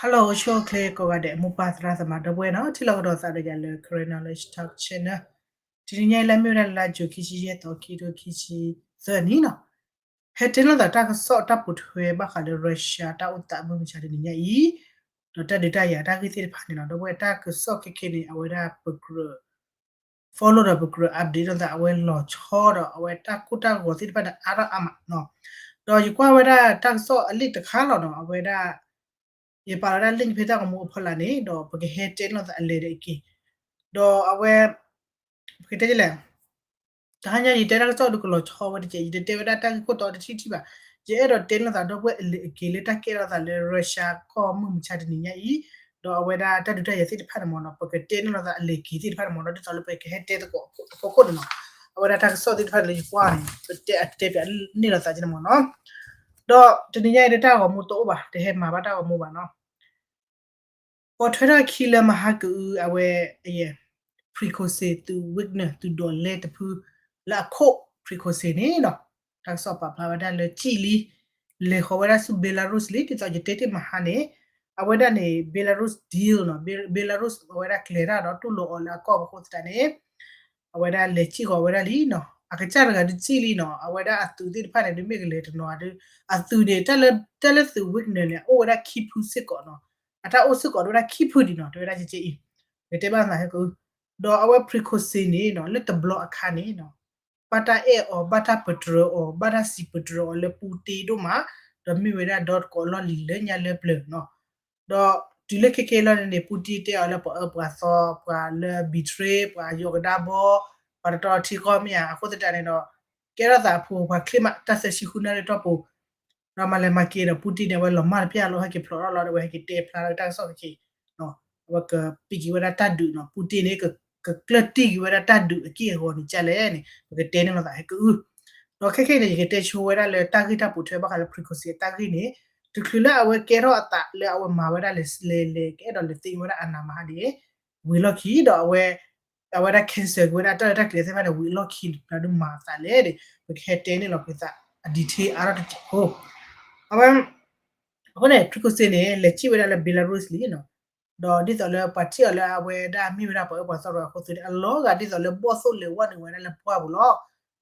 Hello အိၣ်ဆူၣ်အိၣ်ချ့ကိးဂၤဒဲး မိၢ်ပၢ်သရၣ်သမါဒီပုၢ်ဝဲၢ်နီၤ ထံၣ်လိာ်ကဒီးသးဒီးယၤလၢ Karen Knowledge Talk Channel တနံၤညါအံၤလၢမ့ၢ်ဝဲဒၣ်လါယူၤခံဆံယဲၢ်သီ ခံကထိခံဆံသၢနံၣ်နီၤ ဟဲတဲလိာ်သးတၢ်ကစီၣ်တၢ်ပိာ်ထွဲဘၣ်ဃးလၢ Russia တၢ်အိၣ်သးမုၢ်မဆါတနံၤညါအံၤ ဒီးတၢ်ဒုးတၢ်ယၤတၢ်ဂ့ၢ်သ့ၣ်တဖၣ်န့ၣ်နီၤ ဒီပုၢ်ဝဲၢ်တၢ်ကစီၣ်ခဲခဲန့ၣ် အဝဲဒၣ်ပကြၢး follow ဒီးပကြၢး update လိာ်သး အဝဲလီၤဆီဒီးအဝဲတၢ်ကိၢ်တၢ်ဂီၤသ့ၣ်တဖၣ်န့ၣ် အါထီၣ်အါမးနီၤ ဒီးယကွၢ်ဝဲဒၣ်တၢ်ကစီၣ်အလံာ်တခါလီၤနီၤ အဝဲဒၣ် ယပာ်ဝဲဒၣ် link ဖဲတၢ်ဂီၤမူအဖီလာ်န့ၣ် ဒီးပကဟဲတဲလိာ်သးအလဲၤဒီးအက့ၤ ဒီးအဝဲ ပကတဲဒ်လဲၣ် တဟါညါယတဲတၢ်ကစီၣ်ဒုးကလီၤဆီဝဲတကဲး ယတတဲဝဲဒၣ်တၢ်ဂ့ၢ်ခိၣ်တီတထံၣ်ထံၣ်ဘၣ် ယအဲၣ်ဒိးတဲလိာ်သးဒီပုၢ်ဝဲၢ်အလဲၤအက့ၤလၢတၢ်ကဲထီၣ်သးလၢ Russia ကီၢ်မုၢ်မဆါတနံၤညါအံၤ ဒီးအဝဲဒၣ်တၢ်ဒုးတၢ်ယၤသ့ၣ်တဖၣ်န့ၣ်မ့ၢ်နီၤ ပကတဲလိာ်သးအလဲၤက့ၤသ့ၣ်တဖၣ်န့ၣ်မ့ၢ်နီၤ ဒ်သိးလၢပကဟဲတဲသကိးအဖီခိၣ်န့ၣ်နီၤ အဝဲဒၣ်တၢ်ကစီၣ်သ့ၣ်တဖၣ်လၢယကွၢ်န့ၣ် ပတဲအတဲပၠးန့ၢ်လိာ်သးကန့ၣ်မ့ၢ်နီၤ ဒီးတနံၤညါအံၤဒီးတၢ်ဂီၤမူတအိၣ်ဘၣ် တဟဲမၤဘၣ်တၢ်ဂီၤမူဘၣ်နီၤ ပိာ်ထွဲထီၣ်ခံလၢမဟါကအု အဝဲ Prigozhin သုး Wagner သုးဒိးလဲတဖု လၢအခိၣ် Prigozhin န့ၣ်နီၤ တၢ်ကစီၣ်ပာ်ဖျါဝဲဒၣ်လၢကံၣ်လံ လဲၤဃီၤဝဲဒၣ်ဆူ Belarus လံ ဒ်သိးယတဲတ့ၢ်မဟါန့ၣ် အဝဲဒၣ်န့ၣ် Belarus deal နီၤ Belarus အဝဲဒၣ်ကျဲၤတၢ်ဒီးတူၢ်လိာ်အီၤလၢအကီၢ်ပူၤအဃိသတးန့ၣ် အဝဲဒၣ်လဲၤကံၣ်ဃီၤဝဲဒၣ်လံနီၤ အကစၢ်တဂၤဒုးကံၣ်လံနီၤ အဝဲဒၣ်အသုးသ့ၣ်တဖၣ်န့ၣ် ဒုးမ့ၢ်ကလဲၤတနီၤဒုး အသုးန့ၣ် တၢ်လၢ တၢ်လၢသုး Wagner န့ၣ် အိၣ်ဝဲဒၣ်ခံဖု စ့ၢ်ကီးနီၤ အတၢ်အိၣ်စ့ၢ်ကီးဒ်ဝဲဒၣ်ခံဖုဒံးနီၤ တဲဝဲဒၣ်ကကဲအံၤ ယတဲဘၣ်သးဟဲက ဒီးအဝဲ Prigozhin န့ၣ်နီၤ လၢတဘျီအခါန့ၣ်နီၤ ဘၣ်တၢ်အဲၣ်အီၤ ဘၣ်တၢ်ပတြၢၤအီၤ ဘၣ်တၢ်စံးပတြၢၤအီၤလၢ Putin ဒိၣ်မး ဒီးမ့ၢ်ဝဲဒၣ်ဒီသကိးလီၢ်လံၤလၢညါလၢပျၢၤနီၤ ဒီးတုၤလၢခဲခဲလီၤန့ၣ်န့ၣ် Putin တဲအီၤလၢပှၤအၢပှၤသီ ပှၤလၢ betray ပှၤယီၤကဒါဘီ ပှၤတတီထံကီၢ်မ့ၢ်ဧါ အဃိသတးန့ၣ်ဒီး ကဲထီၣ်သးအဖိပှၤချ့မး တၢ်သၢဆံဃုနၣ်ရံၣ်တီၢ်ပူၤ ဒီးမၤလဲၤမၤက့ၤဒီး Putin န့ၣ် အဝဲလီၤမၢ်တပျၢ်လီၤ ဟဲက့ၤဖျိးထီၣ်လီၤဒီး အဝဲဟဲက့ၤတဲဖျါလီၤတၢ်ကစီၣ်ကက့ၤ အဝဲကပံးက့ၤဝဲဒၣ်တၢ်ဒုးနီၤ Putin န့ၣ် ကကျၢၢ်တံၢ်က့ၤဝဲဒၣ်တၢ်ဒုးအက့ၢ်အဂီၤန့ၣ်ကလဲၣ်န့ၣ် ပကတဲန့ၣ်လိာ်သးဟဲကအု ဒီးခဲခဲအံၤန့ၣ် ယကတဲဆိဝဲဒၣ်လၢတၢ်ဂ့ၢ်တၢ်ပိာ်ထွဲဘၣ်ဃးလၢ Prigozhin အတၢ်ဂ့ၢ်န့ၣ် တချုးလၢအဝဲကဲထီၣ်အသးလၢအဝဲမၤဝဲဒၣ်လဲၤလဲၤလဲၤ ကအဲၣ်ဒိးလဲၤသ့ဝဲဒၣ်အနးမဟါန့ၣ် ဝံၤလီၢ်ခံဒီးအဝဲ အဝဲဒၣ် cancel က့ၤဝဲဒၣ်တၢ်လၢတၢ်ကျဲၤသ့ၣ်တဖၣ်န့ၣ် ဝံၤလီၢ်ခံန့ၣ် ဒုးမၤအသးလဲၣ်န့ၣ် ပကဟဲတဲန့ၣ်လီၤက့ၤသး အ detail အါထီၣ်တစဲးဖိ အဝဲ အဃိန့ၣ် Prigozhin န့ၣ် လဲၤကံၣ်ဝဲဒၣ်လၢ Belarus လံနီၤ ဒီးဒ်သိးလၢပှၤထံၣ်အီၤလၢအဝဲဒၣ်မ့ၢ်ဝဲဒၣ်ပှၤအၢပှၤသီတဂၤအဃိသတးန့ၣ် အလီၤဂာ်ဒ်သိးလၢဘီၣ်သိၣ်လဲၤဝဲန့ၣ်ဝဲဒၣ်လၢပှၢ်ပူၤလီၤ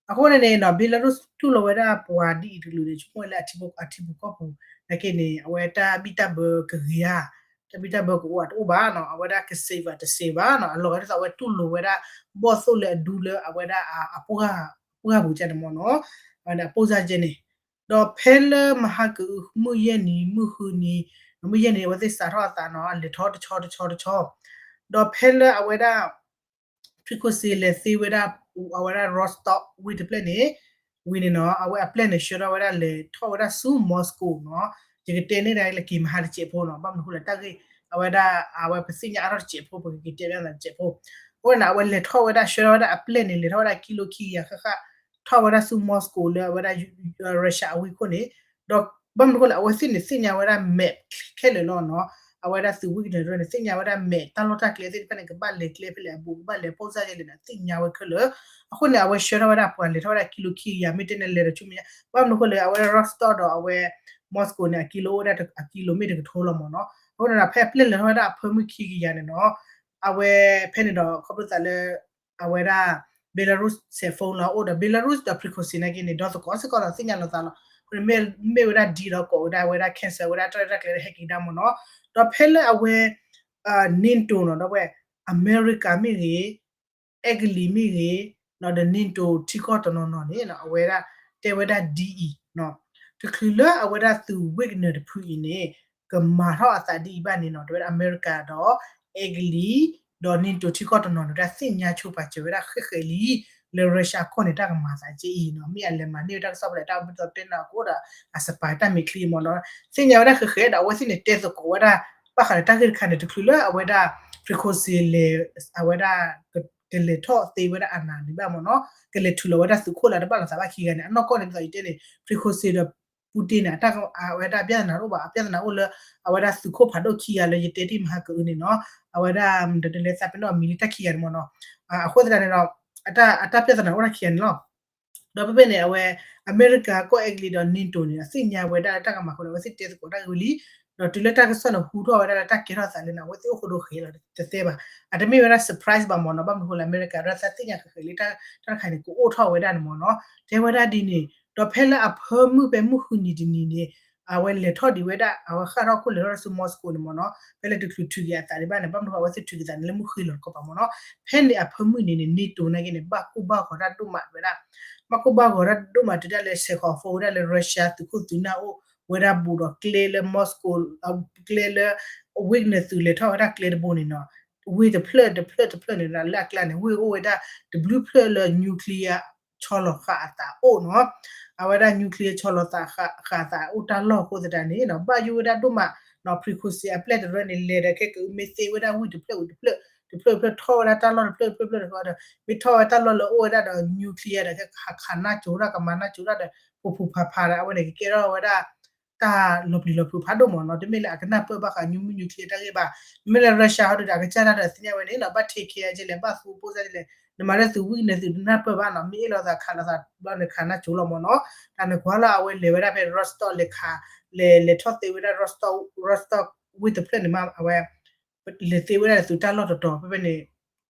အဃိန့ၣ်န့ၣ်နီၤ Belarus တူၢ်လိာ်ဝဲဒၣ်ပှၤဒ်အံၤတကလုာ်န့ၣ် ဆိကမိၣ်ဝဲလၢအထံဖိကီၢ်ပူၤ နာ်က့န့ၣ် အဝဲတၢ်ဘံၣ်တၢ်ဘၢကဂ့ၤဧါ တၢ်ဘံၣ်တၢ်ဘၢကအိၣ်ဧါတအိၣ်ဘၣ်နီၤ အဝဲဒၣ်က safe ဘၣ်တ safe ဘၣ်နီၤ အလီၤဂာ်ဒ်သိးအဝဲတူၢ်လိာ်ဝဲဒၣ် ဘီၣ်သိၣ်လဲၤအဒူလၢအဝဲဒၣ်အပှၢ်ပူၤကန့ၣ်မ့ၢ်နီၤ အဝဲဒၣ်အပိၢ်စၢ်ကဲန့ၣ် ဒီးဖဲလၢမဟါကအု မုၢ်ယဲၢ်နံၤ မုၢ်ဃုနံၤ မုၢ်ယဲၢ်နံၤ အဝဲသ့ၣ်စးထီၣ်အသးနီၤ လဲၤထီၣ်တဆီတဆီတဆီ ဒီးဖဲလၢအဝဲဒၣ် Prigozhin လဲၤသ့ဝဲဒၣ် အဝဲဒၣ် Rostov ဝ့ၢ်တဖျၢၣ်န့ၣ် ဝံၤန့ၣ်နီၤ အဝဲအပျဲၢ်န့ၣ် ဆှၢထီၣ်ဝဲဒၣ်လဲၤထီၣ်ဝဲဒၣ်ဆူ Moscow နီၤ ယကတဲန့ၢ်ဒၣ်လၢက့ၤမဟါတစဲးဖိနီၤ ဘၣ်မနုၤအဃိလဲၣ် တၢ်ဂ့ၢ် အဝဲဒၣ် အဝဲပသ့ၣ်ညါအါထီၣ်တစဲးဖိ ပကက့ၤတဲဘၣ်သးတစဲးဖိ အဃိန့ၣ် အဝဲလဲၤထီၣ်ဝဲဒၣ် ဆှၢထီၣ်ဝဲဒၣ်အပျဲၢ်န့ၣ် လဲၤထီၣ်ဝဲဒၣ်ကံလိခံကယၤဃၣ်ဃၣ် ထီၣ်ဝဲဒၣ်ဆူ Moscow လၢအဝဲဒၣ် Russia အဝ့ၢ်ခိၣ်န့ၣ် ဒီးဘၣ်မနုၤအဃိလဲၣ် အဝဲသ့ၣ်န့ၣ်သ့ၣ်ညါဝဲဒၣ် map ခဲလၢာ်လီၤနီၤ အဝဲဒၣ်သုး Wagner န့ၣ် သ့ၣ်ညါဝဲဒၣ် map တၢ်လီၢ်တၢ်ကျဲသ့ၣ်တဖၣ်န့ၣ် ကဘၣ်လဲၤကျဲဖဲလဲၣ်အဘူး ကဘၣ်လဲၤပိၢ်စၢ်ယဲလဲၣ်န့ၣ် သ့ၣ်ညါဝဲခဲလၢာ် အဃိန့ၣ် အဝဲဆှၢထီၣ်ဝဲဒၣ်ပှၤလဲၤထီၣ်ဝဲဒၣ်ကံလိခံကယၤ မ့ၢ်တဲန့ၣ်လဲၤဒီးဆူမဲာ်ညါ ဘၣ်မနုၤအဃိလဲၣ် အဝဲ Rostov ဒီးအဝဲ Moscow န့ၣ် အကံလိအိၣ်ဝဲဒၣ်အကံလိမ့ၢ်တကထိလီၤမ့ၢ်နီၤ အဃိန့ၣ်ဒီး ဖဲအပျဲၢ်လဲၤထီၣ်ဝဲဒၣ်အဖၢမုၢ်ခံကယၤန့ၣ်နီၤ အဝဲဖဲန့ၣ်ဒီး ခီဖျိသးလၢ အဝဲဒၣ် Belarus cell phone လီၤအိၣ်ဒီး Belarus ဒီး Prigozhin နာ်က့န့ၣ် ဒီသကိးစ့ၢ်ကီးဒီးသ့ၣ်ညါလိာ်သးလီၤ အဃိန့ၣ် မ့ၢ်ဝဲဒၣ် deal ဒီးကိးဝဲဒၣ် အဝဲဒၣ် cancel ဝဲဒၣ်တၢ်ရဲၣ်တၢ်ကျဲၤဟဲက့ၤကဒါမ့ၢ်နီၤ ဒီးဖဲလၢအဝဲ NATO နီၤ ဒီးဝဲ အမဲရကၤမ့ၢ်ဂ့ၤ အဲကလံးမ့ၢ်ဂ့ၤ ဒီး NATO ထံကီၢ်တနီၤနီၤန့ၣ် အဝဲဒၣ်တဲဝဲဒၣ်ဒ်အံၤ တချုးလၢအဝဲဒၣ်သုး Wagner တဖုအံၤန့ၣ် ကမၤထီၣ်အသးဒ်အံၤဘၣ်န့ၣ်နီၤ တဲဝဲဒၣ်အမဲရကၤဒီး အဲကလံး ဒီး NATO ထံကီၢ်တနီၤန့ၣ် တၢ်သ့ၣ်ညါဆိပာ်စၢၤဝဲဒၣ်ဃဲးဃဲးလံ လၢ Russia ကီၢ်န့ၣ် တၢ်ကမၤသးကဲအံၤနီၤ မ့ၢ်အလဲၤမၤန့ၢ်ဝဲတၢ်ကစီၣ်ဖဲလဲၣ် တၢ်အိၣ်ဘၣ်သီတဲနၤကအိၣ်ဒီး အစပၤတၢ်မဲာ်ချံမ့ၢ်နီၤ သ့ၣ်ညါဝဲဒၣ်ဃဲးဃဲးဒီး အဝဲသ့ၣ်န့ၣ်တဲသကိးဝဲဒၣ် ဘၣ်ဃးဒီးတၢ်ဂ့ၢ်တခါန့ၣ် တချုးလၢအဝဲဒၣ် Prigozhin လဲၤ အဝဲဒၣ် ကလဲၤထီၣ်သ့ဝဲဒၣ်အနးန့ၣ်ဘၣ်မ့ၢ်နီၤ ကလဲၤထုးလီၤဝဲဒၣ်သုးခိၣ်လၢတဘၣ်လိာ်သးဘၣ်ခံဂၤန့ၣ် အနီၢ်ကီၢ်န့ၣ် ဒ်သိးယတဲန့ၣ် Prigozhin ဒီး Putin န့ၣ် အဝဲဒၣ်အပြဿနာတအိၣ်ဘၣ် အပြဿနာအိၣ်လၢ အဝဲဒၣ်သုးခိၣ်ဖးဒိၣ်ခံဂၤလၢယတဲတ့ၢ်မဟါကအုန့ၣ်နီၤ အဝဲဒၣ် ဒီးတလဲသးပ့ၤနီၣ်အမံၤလံတၢ်ခံဂၤန့ၣ်မ့ၢ်နီၤ အဃိသတးန့ၣ်ဒီး အတၢ်ပြဿနာအိၣ်တၢ်ခံဂၤန့ၣ်လီၤ ဒီးဖဲဖဲန့ၣ် အဝဲ အမဲရကၤကီၢ်အဲကလံးဒီး NATO န့ၣ် အသ့ၣ်ညါဝဲဒၣ်လၢတၢ်ကမၤဃိန့ၣ် အဝဲသ့ၣ်တဲသကိးတၢ်ဂ့ၢ်ဝံၤလံ ဒီးတုၤလၢတၢ်ကစီၣ်န့ၣ်ဟူထီၣ်ဝဲဒၣ်လၢတၢ်ကဲထီၣ်သးလၢန့ၣ် အဝဲသ့ၣ်အိၣ်ဃိဒိဃဲၤလီၤတသ့ဘၣ်. အတမ့ၢ်ဝဲဒၣ် surprise ဘၣ်မ့ၢ်နီၤ, ဘၣ်မနုၤဃိလၢအမဲရကၤဒၣ်သးသ့ၣ်ညါဃဲၤဃဲၤလံ တၢ်တခါန့ၣ် ကအိၣ်ထီၣ်ဝဲဒၣ်န့ၣ်မ့ၢ်နီၤ. တဲဝဲဒၣ်ဒ်န့ၣ် ဒီးဖဲလၢအဖၢမုၢ်ဖဲမုၢ်ဃုနံၤတနံၤန့ၣ် အဝဲလဲၤထီၣ်ဒံးဝဲဒၣ် အဝဲဃၣ်ထီၣ်ခိၣ်လဲၤထီၣ်ဆူ Moscow န့ၣ်မ့ၢ်နီၤ, ဖဲလၢတချုးထုးက့ၤအသးဒံးဘၣ်န့ၣ် ဘၣ်မနုၤဃိ အဝဲသ့ၣ်ထုးက့ၤသးန့ၣ် လၢမုၢ်ဃ့လီၤတကီၢ်ပၤမ့ၢ်နီၤ. ဖဲန့ၣ်အဖၢမုၢ်နံၤန့ၣ် NATO နာ်က့န့ၣ် ဘၣ်ကိၢ်ဘၣ်ဂီၤတၢ်ဒိၣ်မးဝဲဒၣ် ဘၣ်ကိၢ်ဘၣ်ဂီၤတၢ်ဒိၣ်မးတုၤဒၣ်လၢ ဆဲးဃီၤဖိဝဲဒၣ်လၢ Russia သုးခိၣ်သုးနၢ်အိၣ်ဝဲဒၣ်ဘူးဒီးကျဲလၢ Moscow ကျဲလၢ Wagner သုးလဲၤထီၣ်ဝဲဒၣ်ကျဲတဘိန့ၣ်နီၤ, ဝ့ၢ်တဖျၢၣ်တဖျၢၣ်တဖျၢၣ်န့ၣ် လၢအကျါန့ၣ် ဝ့ၢ်အိၣ်ဝဲဒၣ်တဘျုးဖျၢၣ်လၢ nuclear ဆီလီၤဃာ်အသးအိၣ်နီၤ. အဝဲဒၣ် nuclear ဆီလီၤဃာ်အသးအိၣ်တၢ်လီၢ်အဃိသတးန့ၣ်နီၤ ဘၣ်ယိၣ်ဝဲဒၣ်ဒိၣ်မးနီၤ. Prigozhin အပျဲၢ်တရၢန့ၣ် လဲၤဒီးခဲကမ့ၢ်သ့ဝဲဒၣ်ဝ့ၢ်တဖျၢၣ်ဝံၤတဖျၢၣ် တဖျၢၣ်တဖျၢၣ်ထီၣ်ဝဲဒၣ်တၢ်လီၢ်တဖျၢၣ်တဖျၢၣ်တဖျၢၣ်တဖျၢၣ်ဒီး မ့ၢ်ထီၣ်ဝဲတၢ်လီၢ်လၢအိၣ်ဝဲဒၣ်ဒီး nuclear ဒီး ခဲကဟးခးနၢ်ကၠိတၢ် ကမၤနၢ်ကၠိတၢ်ဒီး ဖူးဖူးဖးဖးဒီး အဝဲန့ၣ် ကကဲထီၣ်ဝဲဒၣ် တၢ်လီၤပျံၤလီၤဖုးဖးဒိၣ်မ့ၢ်နီၤ. တမ့ၢ်လၢအကနၢ်ပၢၢ်ဘၣ်ဃး nuclear တၢ်ဂ့ၢ်ဘၣ်. မ့မ့ၢ်လၢ Russia ဟီဒုးဒီး အကစၢ်တၢ်ဒီးသ့ၣ်ညါဝဲန့ၣ်နီၤ ဘၣ် take care ကလဲၣ် ဘၣ်သူပိၢ်စၢ်ကလဲၣ် နမၤလၢသုးဝံၣ်နသုးတနၢ်ပၢၢ်ဘၣ်နီၤ. မ့ၢ်အ့ၣ်လိာ်သးခးလိာ်သးဘျီန့ၣ် ခးနၢ်ကၠိလီၤမ့ၢ်နီၤ. တၢ်န့ၣ်ကွၢ်လၢအဝဲလဲၤဝဲဒၣ်ဖဲ Rostov လဲၤခး လဲၤလဲၤထီၣ်သ့ဝဲဒၣ် Rostov Rostov ဝ့ၢ်တဖျၢၣ်န့ၣ်မး အဝဲ လဲၤသ့ဝဲဒၣ်သုးတၢ်လီၢ်တတီၤ ဖဲဖဲန့ၣ်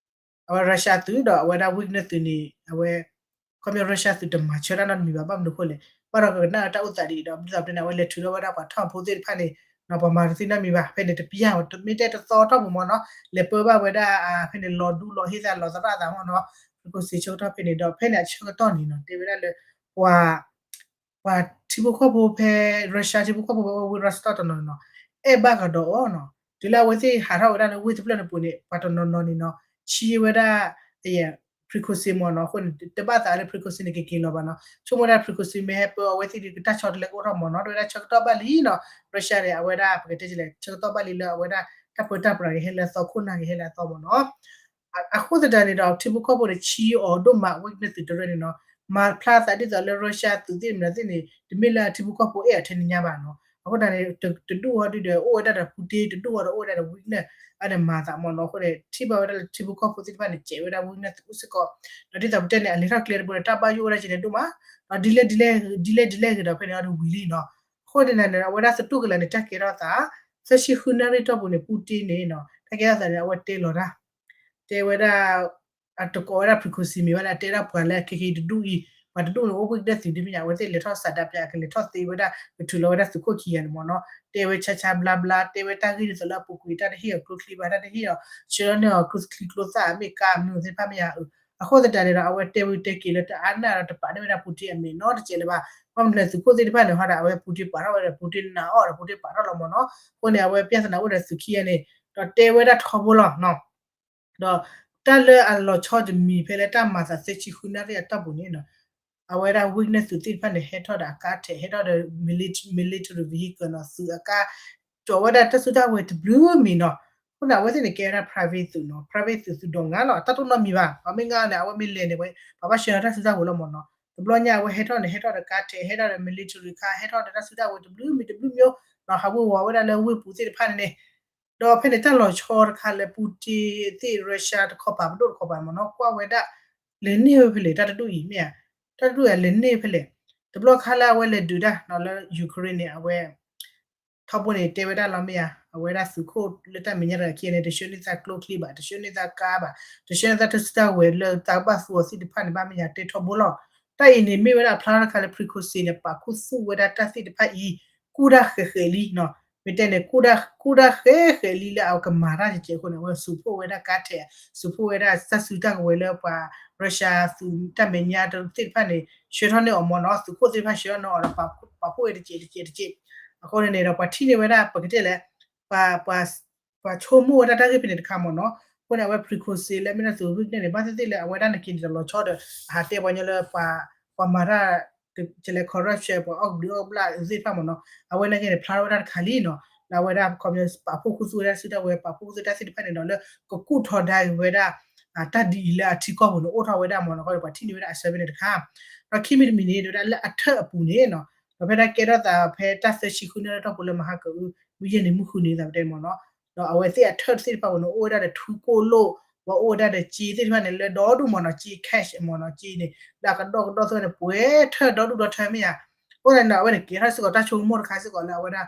အဝဲ Russia သုးဒီးအဝဲဒၣ် Wagner သုးန့ၣ် အဝဲ ခီပညီ Russia သုးတမၤဆၢတၢ်နီတမံၤဘၣ် ဘၣ်မနုၤအဃိလဲၣ် ဘၣ်ဒီးကကနၣ်ဝဲတၢ်အိၣ်သးဒ်အံၤဒီး ဒ်သိးပတဲန့ၣ် အဝဲလဲၤထုးထီၣ်ဝဲဒၣ်ပှၤထီၣ်ဖိသ့ၣ်တဖၣ်န့ၣ် ပှၤမၤတသ့နီတမံၤဘၣ် ဖဲန့ၣ်တပျၢ် မ့ၢ်တဲတသီထီၣ်ပူၤမ့ၢ်နီၤ လဲၤပၢဘၣ်ဝဲဒၣ် ဖဲန့ၣ်လီၤဒူလီၤဟ့ၣ်သးလီၤသရၣ်သးမ့ၢ်နီၤ Prigozhin ဆၢကတီၢ်ဖဲန့ၣ်ဒီး ဖဲန့ၣ်အဆၢကတီၢ်န့ၣ်နီၤ တဲဝဲဒၣ်လၢ ပှၤ ပှၤထံဖိကီၢ်ဖိဖဲ Russia ထံဖိကီၢ်ဖိဖဲဝ့ၢ် Rostov တနီၤနီၤ အဲၣ်ဘၣ်ကဒီးအီၤနီၤ တုၤလၢအဝဲသ့ၣ်ဟးထီၣ်ဝဲဒၣ်လၢဝ့ၢ်တဖျၢၣ်န့ၣ်ပူၤန့ၣ် ပှၤတနီၤနီၤန့ၣ်နီၤ ဆံးဝဲဒၣ် Prigozhin မ့ၢ်နီၤ အဃိန့ၣ် တဘၣ်သးလၢ Prigozhin န့ၣ် ကက့ၤလီၤဘၣ်နီၤ ဆိကမိၣ်ဝဲဒၣ် Prigozhin မ့ၢ်ဟဲပၢအဝဲသ့ၣ်ဒ်ကတၢ်ဆီတလဲကအိၣ်ထီၣ်မ့ၢ်နီၤ တဝဲဒၣ်ဆၢကတီၢ်ဘၣ်လံနီၤ Russia န့ၣ် အဝဲဒၣ် ပကတဲလဲၣ် ဆၢကတီၢ်ဘၣ်လံလၢအဝဲဒၣ် တၢ်ပၢတၢ်ပြးကဟဲလၢအသီ ခိၣ်နၢ်ကဟဲလၢအသီမ့ၢ်နီၤ အဃိသတးန့ၣ်ဒီး ထံဖိကီၢ်ဖိန့ၣ် ဆံးအီၤဒိၣ်မး Wagner သုးတရၢန့ၣ်နီၤ မၤဖျါသးဒ်သိးလၢ Russia သုးသ့ၣ်မနုၤသ့ၣ်န့ၣ် တမ့ၢ်လၢထံဖိကီၢ်ဖိအဲၣ်အီၤထဲန့ၣ်ညါဘၣ်နီၤ အဃိသတးန့ၣ် တဒူၣ်အီၤဒုဒီး အိၣ်ဝဲဒၣ်ဒီး Putin တဒူၣ်အီၤဒီး အိၣ်ဝဲဒၣ်ဒီး Wagner အန့ၣ်မၤသးမ့ၢ်နီၤ အဃိန့ၣ် ထံၣ်ဘၣ်ဝဲဒၣ်လၢထံဖိကီၢ်ဖိသ့ၣ်တဖၣ်န့ၣ် စဲးဝဲဒၣ် Wagner သုးအိၣ်စ့ၢ်ကီး ဒီးဒ်သိးပတဲန့ၣ် အလဲၤထီၣ်ကျဲတဘိန့ၣ် တၢ်ဘၣ်ယိၣ်ဝဲဒၣ်ကလဲၣ်ဒိၣ်မး ဒီးဒ်လဲၣ်ဒ်လဲၣ်ဒ်လဲၣ်ဒ်လဲၣ်ဂ့ၤဒီး ဖဲန့ၣ်အီၤဒုဝံၤလံနီၤ အဃိန့ၣ်န့ၣ် အဝဲဒၣ်သတူၢ်ကလာ်န့ၣ် တၢ်ကဲထီၣ်သး သၢဆံဃုနၣ်ရံၣ်တီၢ်ပူၤန့ၣ် Putin န့ၣ်နီၤ တၢ်ကဲထီၣ်သးန့ၣ် အဝဲတဲလီၤတၢ် တဲဝဲဒၣ် အတကိးဝဲဒၣ် Prigozhin မ့ၢ်ဝဲဒၣ် တဲဒၣ်ပှၤလၢခဲက့ၤတဒူၣ်အံၤ ပှၤတဒူၣ်န့ၣ် အိၣ်ဘှံးကတၢၢ်သုးဒ်မ့ၢ်ညါ အဝဲသ့ၣ်လဲၤထီၣ်စးဒးပျး ကလဲၤထီၣ်သ့ဝဲဒၣ် ကထုးလီၤဝဲဒၣ်သုးခိၣ်ခံဂၤန့ၣ်မ့ၢ်နီၤ တဲဝဲဆါဆါဘျါဘျါ တဲဝဲတၢ်ဂ့ၢ်ဒ်သိးလၢအပူၤကွံာ် တၢ်တဟ့ၣ်အီၤကျိချံဘၣ် တၢ်တဟ့ၣ်အီၤ ဆှၢလီၤန့ၢ်အီၤကျိချံကျိသၣ် မ့ၢ်ကါမနုၤသ့ၣ်တဖၣ်မ့ၢ်ဧါ အဃိသတးန့ၣ်ဒီး အဝဲတဲဝံၤတဲက့ၤလၢတအါန့ၢ်ဒီးတပာ်န့ၢ်ဝဲဒၣ် Putin အမဲာ်နီတစဲးလၢၤဘၣ် ဘၣ်မနုၤလဲၣ် သုးခိၣ်သ့ၣ်တဖၣ်န့ၣ် ဟီဒၣ် အဝဲ Putin ပာ်ထီၣ်ဝဲဒီး Putin နာ်အီၤဒီး Putin ပာ်ထီၣ်လီၤမ့ၢ်နီၤ အဃိန့ၣ် အဝဲ ပြဿနာ အိၣ်ဒီးသုးခံဂၤန့ၣ် ဒီးတဲဝဲဒၣ်ထီဘိလီၤ ဒီးတၢ်လၢအလီၤဆီတမံၤဖဲလၢတၢ်မၤသးသၢဆံဃုနၣ်ရံၣ်အတီၢ်ပူၤန့ၣ်နီၤ အဝဲဒၣ် Wagner သုးသ့ၣ်တဖၣ်န့ၣ် ဟဲထီၣ်ဒီးအကါထဲး ဟဲထီၣ်ဒီး military vehicle နီၤ သုးအကါ ကၠီၤဝဲဒၣ်တၢ်စုတၢ်ဝဲၤတဘျုးမံၤနီၤ အဃိန့ၣ် အဝဲသ့ၣ်န့ၣ် ကဲဝဲဒၣ် private သုးနီၤ private သုး သုးဒီးငါလီၤ တၢ်တအိၣ်နီတမံၤဘၣ် ပှၤမ့ၢ်ငါန့ၣ် အဝဲမ့ၢ်လဲၤန့ၣ် ပှၤဘၣ်ဆှၢလီၤတၢ်စုတၢ်ဝဲၤလီၤမ့ၢ်နီၤ တဘျီညါအဝဲဟဲထီၣ်န့ၣ် ဟဲထီၣ်ဒီးကါထဲး ဟဲထီၣ်ဒီး military car ဟဲထီၣ်ဒီးတၢ်စုတၢ်ဝဲၤတဘျုးမံၤတဘျုးမံၤနီၤ ဟးဝ့ၤဝီၤဝဲဒၣ်လၢဝ့ၢ်ပူၤသ့ၣ်တဖၣ်န့ၣ်န့ၣ် ဒီးဖဲန့ၣ်တၢ်လီၤဆီတခါလၢ Putin သ့ၣ် Russia တခီပၤပဒိၣ်တခီပၤမ့ၢ်နီၤ ကွၢ်ဝဲဒၣ် လဲၤန့ၢ်ဝဲဖဲလဲၣ် တၢ်တဒူၣ်အံၤမ့ၢ်ဧါ တၢ်တဒူၣ်အံၤလဲၤန့ၢ်ဖဲလဲၣ် တဘျီခါလၢအဝဲလဲၤဒုးတၢ်နီၤလၢ Ukraine န့ၣ် အဝဲ ထီဘိန့ၣ် တဲဝဲဒၣ်လီၤမ့ၢ်ဧါ အဝဲဒၣ်သုးခိၣ်လၢတၢ်မဲာ်ညါတဂၤခံဂၤန့ၣ် တဆှၢန့ၢ်သးကျိချံဘၣ် တဆှၢန့ၢ်သးကါဘၣ် တဆှၢန့ၢ်သးတၢ်စုတၢ်ဝဲၤလၢတၢ်ဘၣ်သူအီၤသ့ၣ်တဖၣ်န့ၣ် ဘၣ်မ့ၢ်ဧါ တဲထီဘိလီၤ တၢ်အံၤန့ၣ် မ့ၢ်ဝဲဒၣ်အဖျါထီၣ်တခါလၢ Prigozhin န့ၣ် ပာ်ခူသူၣ်ဝဲဒၣ်တၢ်သ့ၣ်တဖၣ်အံၤ ကူၣ်တၢ်ဃဲးဃဲးလံနီၤ မ့ၢ်တဲန့ၣ် ကူၣ်တၢ် ကူၣ်တၢ်ဃဲးဃဲးလံလၢအကမၤတၢ်ကဲကဲအဃိန့ၣ် အဝဲ support ဝဲဒၣ်ကါထဲး support ဝဲဒၣ်တၢ်စုတၢ်ကဝဲၤလၢပှၤ Russia သုးတၢ်မဲာ်ညါသ့ၣ်တဖၣ်န့ၣ် ဆှၢထီၣ်န့ၢ်အီၤမ့ၢ်နီၤ သုးခိၣ်သ့ၣ်တဖၣ်ဆှၢထီၣ်န့ၢ်အီၤဒီး ပာ်ဖှိၣ်ဝဲတကဲးတကဲးတကဲး အဃိန့ၣ်န့ၣ်ဒီး ပှၤထံၣ်န့ၢ်ဝဲဒၣ် ပကတဲလဲၣ် ပှၤ ပှၤဆိကမိၣ်ဝဲဒၣ်တၢ်ဂ့ၢ်ဖဲန့ၣ်တခါမ့ၢ်နီၤ အဃိန့ၣ် အဝဲ Prigozhin လၢမ့ၢ်ဒၣ်သုး Wagner န့ၣ် ဘၣ်သ့ၣ်သ့ၣ်လၢအဝဲဒၣ်န့ၣ်က့ၤန့ၣ်ဒီးလီၤဆီဒီး အဟးတဲပှၤညီလၢ ပှၤမၤတၢ် ကလဲၤ corruption ပှၤအီၣ်ကဘျံးအီၣ်ကဘျၣ်သ့ၣ်တဖၣ်မ့ၢ်နီၤ အဝဲန့ၣ်က့ၤန့ၣ်ဖျါထီၣ်ဝဲဒၣ်တခါလံနီၤ လၢအဝဲဒၣ်ခီပညီ ပာ်ဖှိၣ်ခူသူၣ်ဝဲဒၣ်စုတၢ်ဝဲၤ ပာ်ဖှိၣ်ခူသူၣ်တၢ်သ့ၣ်တဖၣ်န့ၣ်ဒီးလၢ ကကူၣ်ထီဒါက့ၤဝဲဒၣ် တၢ်ဒ်အံၤလၢအထံကီၢ်ပူၤန့ၣ် အိၣ်ထီၣ်ဝဲဒၣ်မ့ၢ်နီၤ အဃိန့ၣ် ပှၤထံၣ်န့ၢ်ဝဲဒၣ်အဆၢဖဲန့ၣ်တခါ ဒီးခံမံၤတမံၤန့ၣ် တဲဝဲဒၣ်လၢအထၢၣ်အပူၤန့ၣ်နီၤ ဒီးဖဲတၢ်ကဲထီၣ်သးဖဲတၢ်သၢဆံဃုနၣ်ရံၣ်တီၢ်ပူၤလၢမဟါကအု မုၢ်ယဲၢ်နံၤမုၢ်ဃုနံၤသးပတဲမ့ၢ်နီၤ ဒီးအဝဲသ့ၣ်အထၢၣ်သ့ၣ်တဖၣ်ပူၤန့ၣ် အိၣ်ဝဲဒၣ်ဒီးထူကိၣ်လိၣ် ပှၤအိၣ်ဝဲဒၣ်ဒီးက့သ့ၣ်တဖၣ်န့ၣ် လၢဒီဒူၣ်မ့ၢ်နီၤ က့ cash မ့ၢ်နီၤ က့န့ၣ် လၢအကဒီကဒီသ့ၣ်န့ၣ် ပှဲၤထၢၣ်ဒီဒူၣ်ဒီထၢၣ်မ့ၢ်ဧါ အဃိသတးန့ၣ်ဒီး အဝဲန့ၣ်ကဲထီၣ်စ့ၢ်ကီးတၢ်ဆိကမိၣ်တခါစ့ၢ်ကီးလၢအဝဲဒၣ်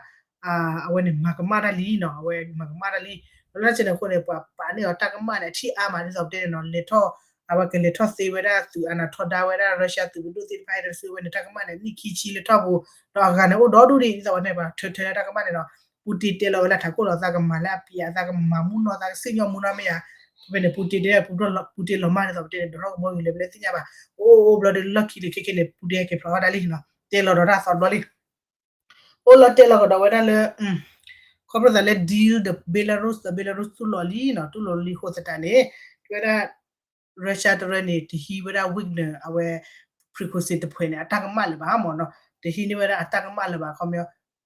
အဝဲန့ၣ်မၤကမၣ်တၢ်လံနီၤ, အဝဲမၤကမၣ်တၢ်လံ. ဒီးလၢဆဲန့ၣ်အဃိန့ၣ် ပှၤပာ်န့ၢ်အီၤတၢ်ကမၣ်န့ၣ် အထံၣ်အါမးဒ်သိးပတဲန့ၣ်နီၤ, လဲၤထီၣ် အဝဲကလဲၤထီၣ်သ့ဝဲဒၣ်သုးအနးထီဒါဝဲဒၣ် Russia သုးပဒိၣ်သ့ၣ်တဖၣ် ဟဲတစုဝဲန့ၣ် တၢ်ကမၣ်န့ၣ် နံၣ်ခံဆံလၢထီၣ်ပူၤ, ဒီးအဂၤန့ၣ်အိၣ်ဒီဒူၣ်ဒံး ဒ်သိးဝဲန့ၣ် ပှၤထၢထၢလၢတၢ်ကမၣ်န့ၣ်ဒီး Putin တဲလီၤဝဲလၢထးခိၣ်လီၤ သးကမၤလၢအပျဲၢ် သးကမၤမူနီၢ် သးကစံၣ်ညီၣ်မူနီၢ်မ့ၢ်ဧါ. ဖဲန့ၣ် Putin တဲ Putin လီၤမၢ်ဒ်သိးပတဲန့ၣ် ဒိးထီၣ်ကဘီယူၤလဲၤဘျဲသ့ၣ်ညါဘၣ်, အိၣ်အိၣ်ဘျီဒီးလီၢ်ခံန့ၣ် ခဲခဲန့ၣ် Putin ဟဲက့ၤဖျိးထီၣ်တၢ်လံနီၤ, တဲလီၤဒီးတၢ်သီဘျီလံ အိၣ်လီၤတဲလီၤကဒီးဝဲဒၣ်လၢ ခီဖျိသးလၢ deal ဒီး Belarus ဒီး Belarus တူၢ်လိာ်လံနီၤ, တူၢ်လိာ်လံအဃိသတးန့ၣ် တဲဝဲဒၣ် Russia တရၢန့ၣ် တဟံးဝဲဒၣ် Wagner အဝဲ Prigozhin တဖုန့ၣ် အတၢ်ကမၣ်လၢၤဘၣ်မ့ၢ်နီၤ, တဟံးန့ၢ်ဝဲဒၣ်အတၢ်ကမၣ်လၢၤဘၣ် ခီပညီ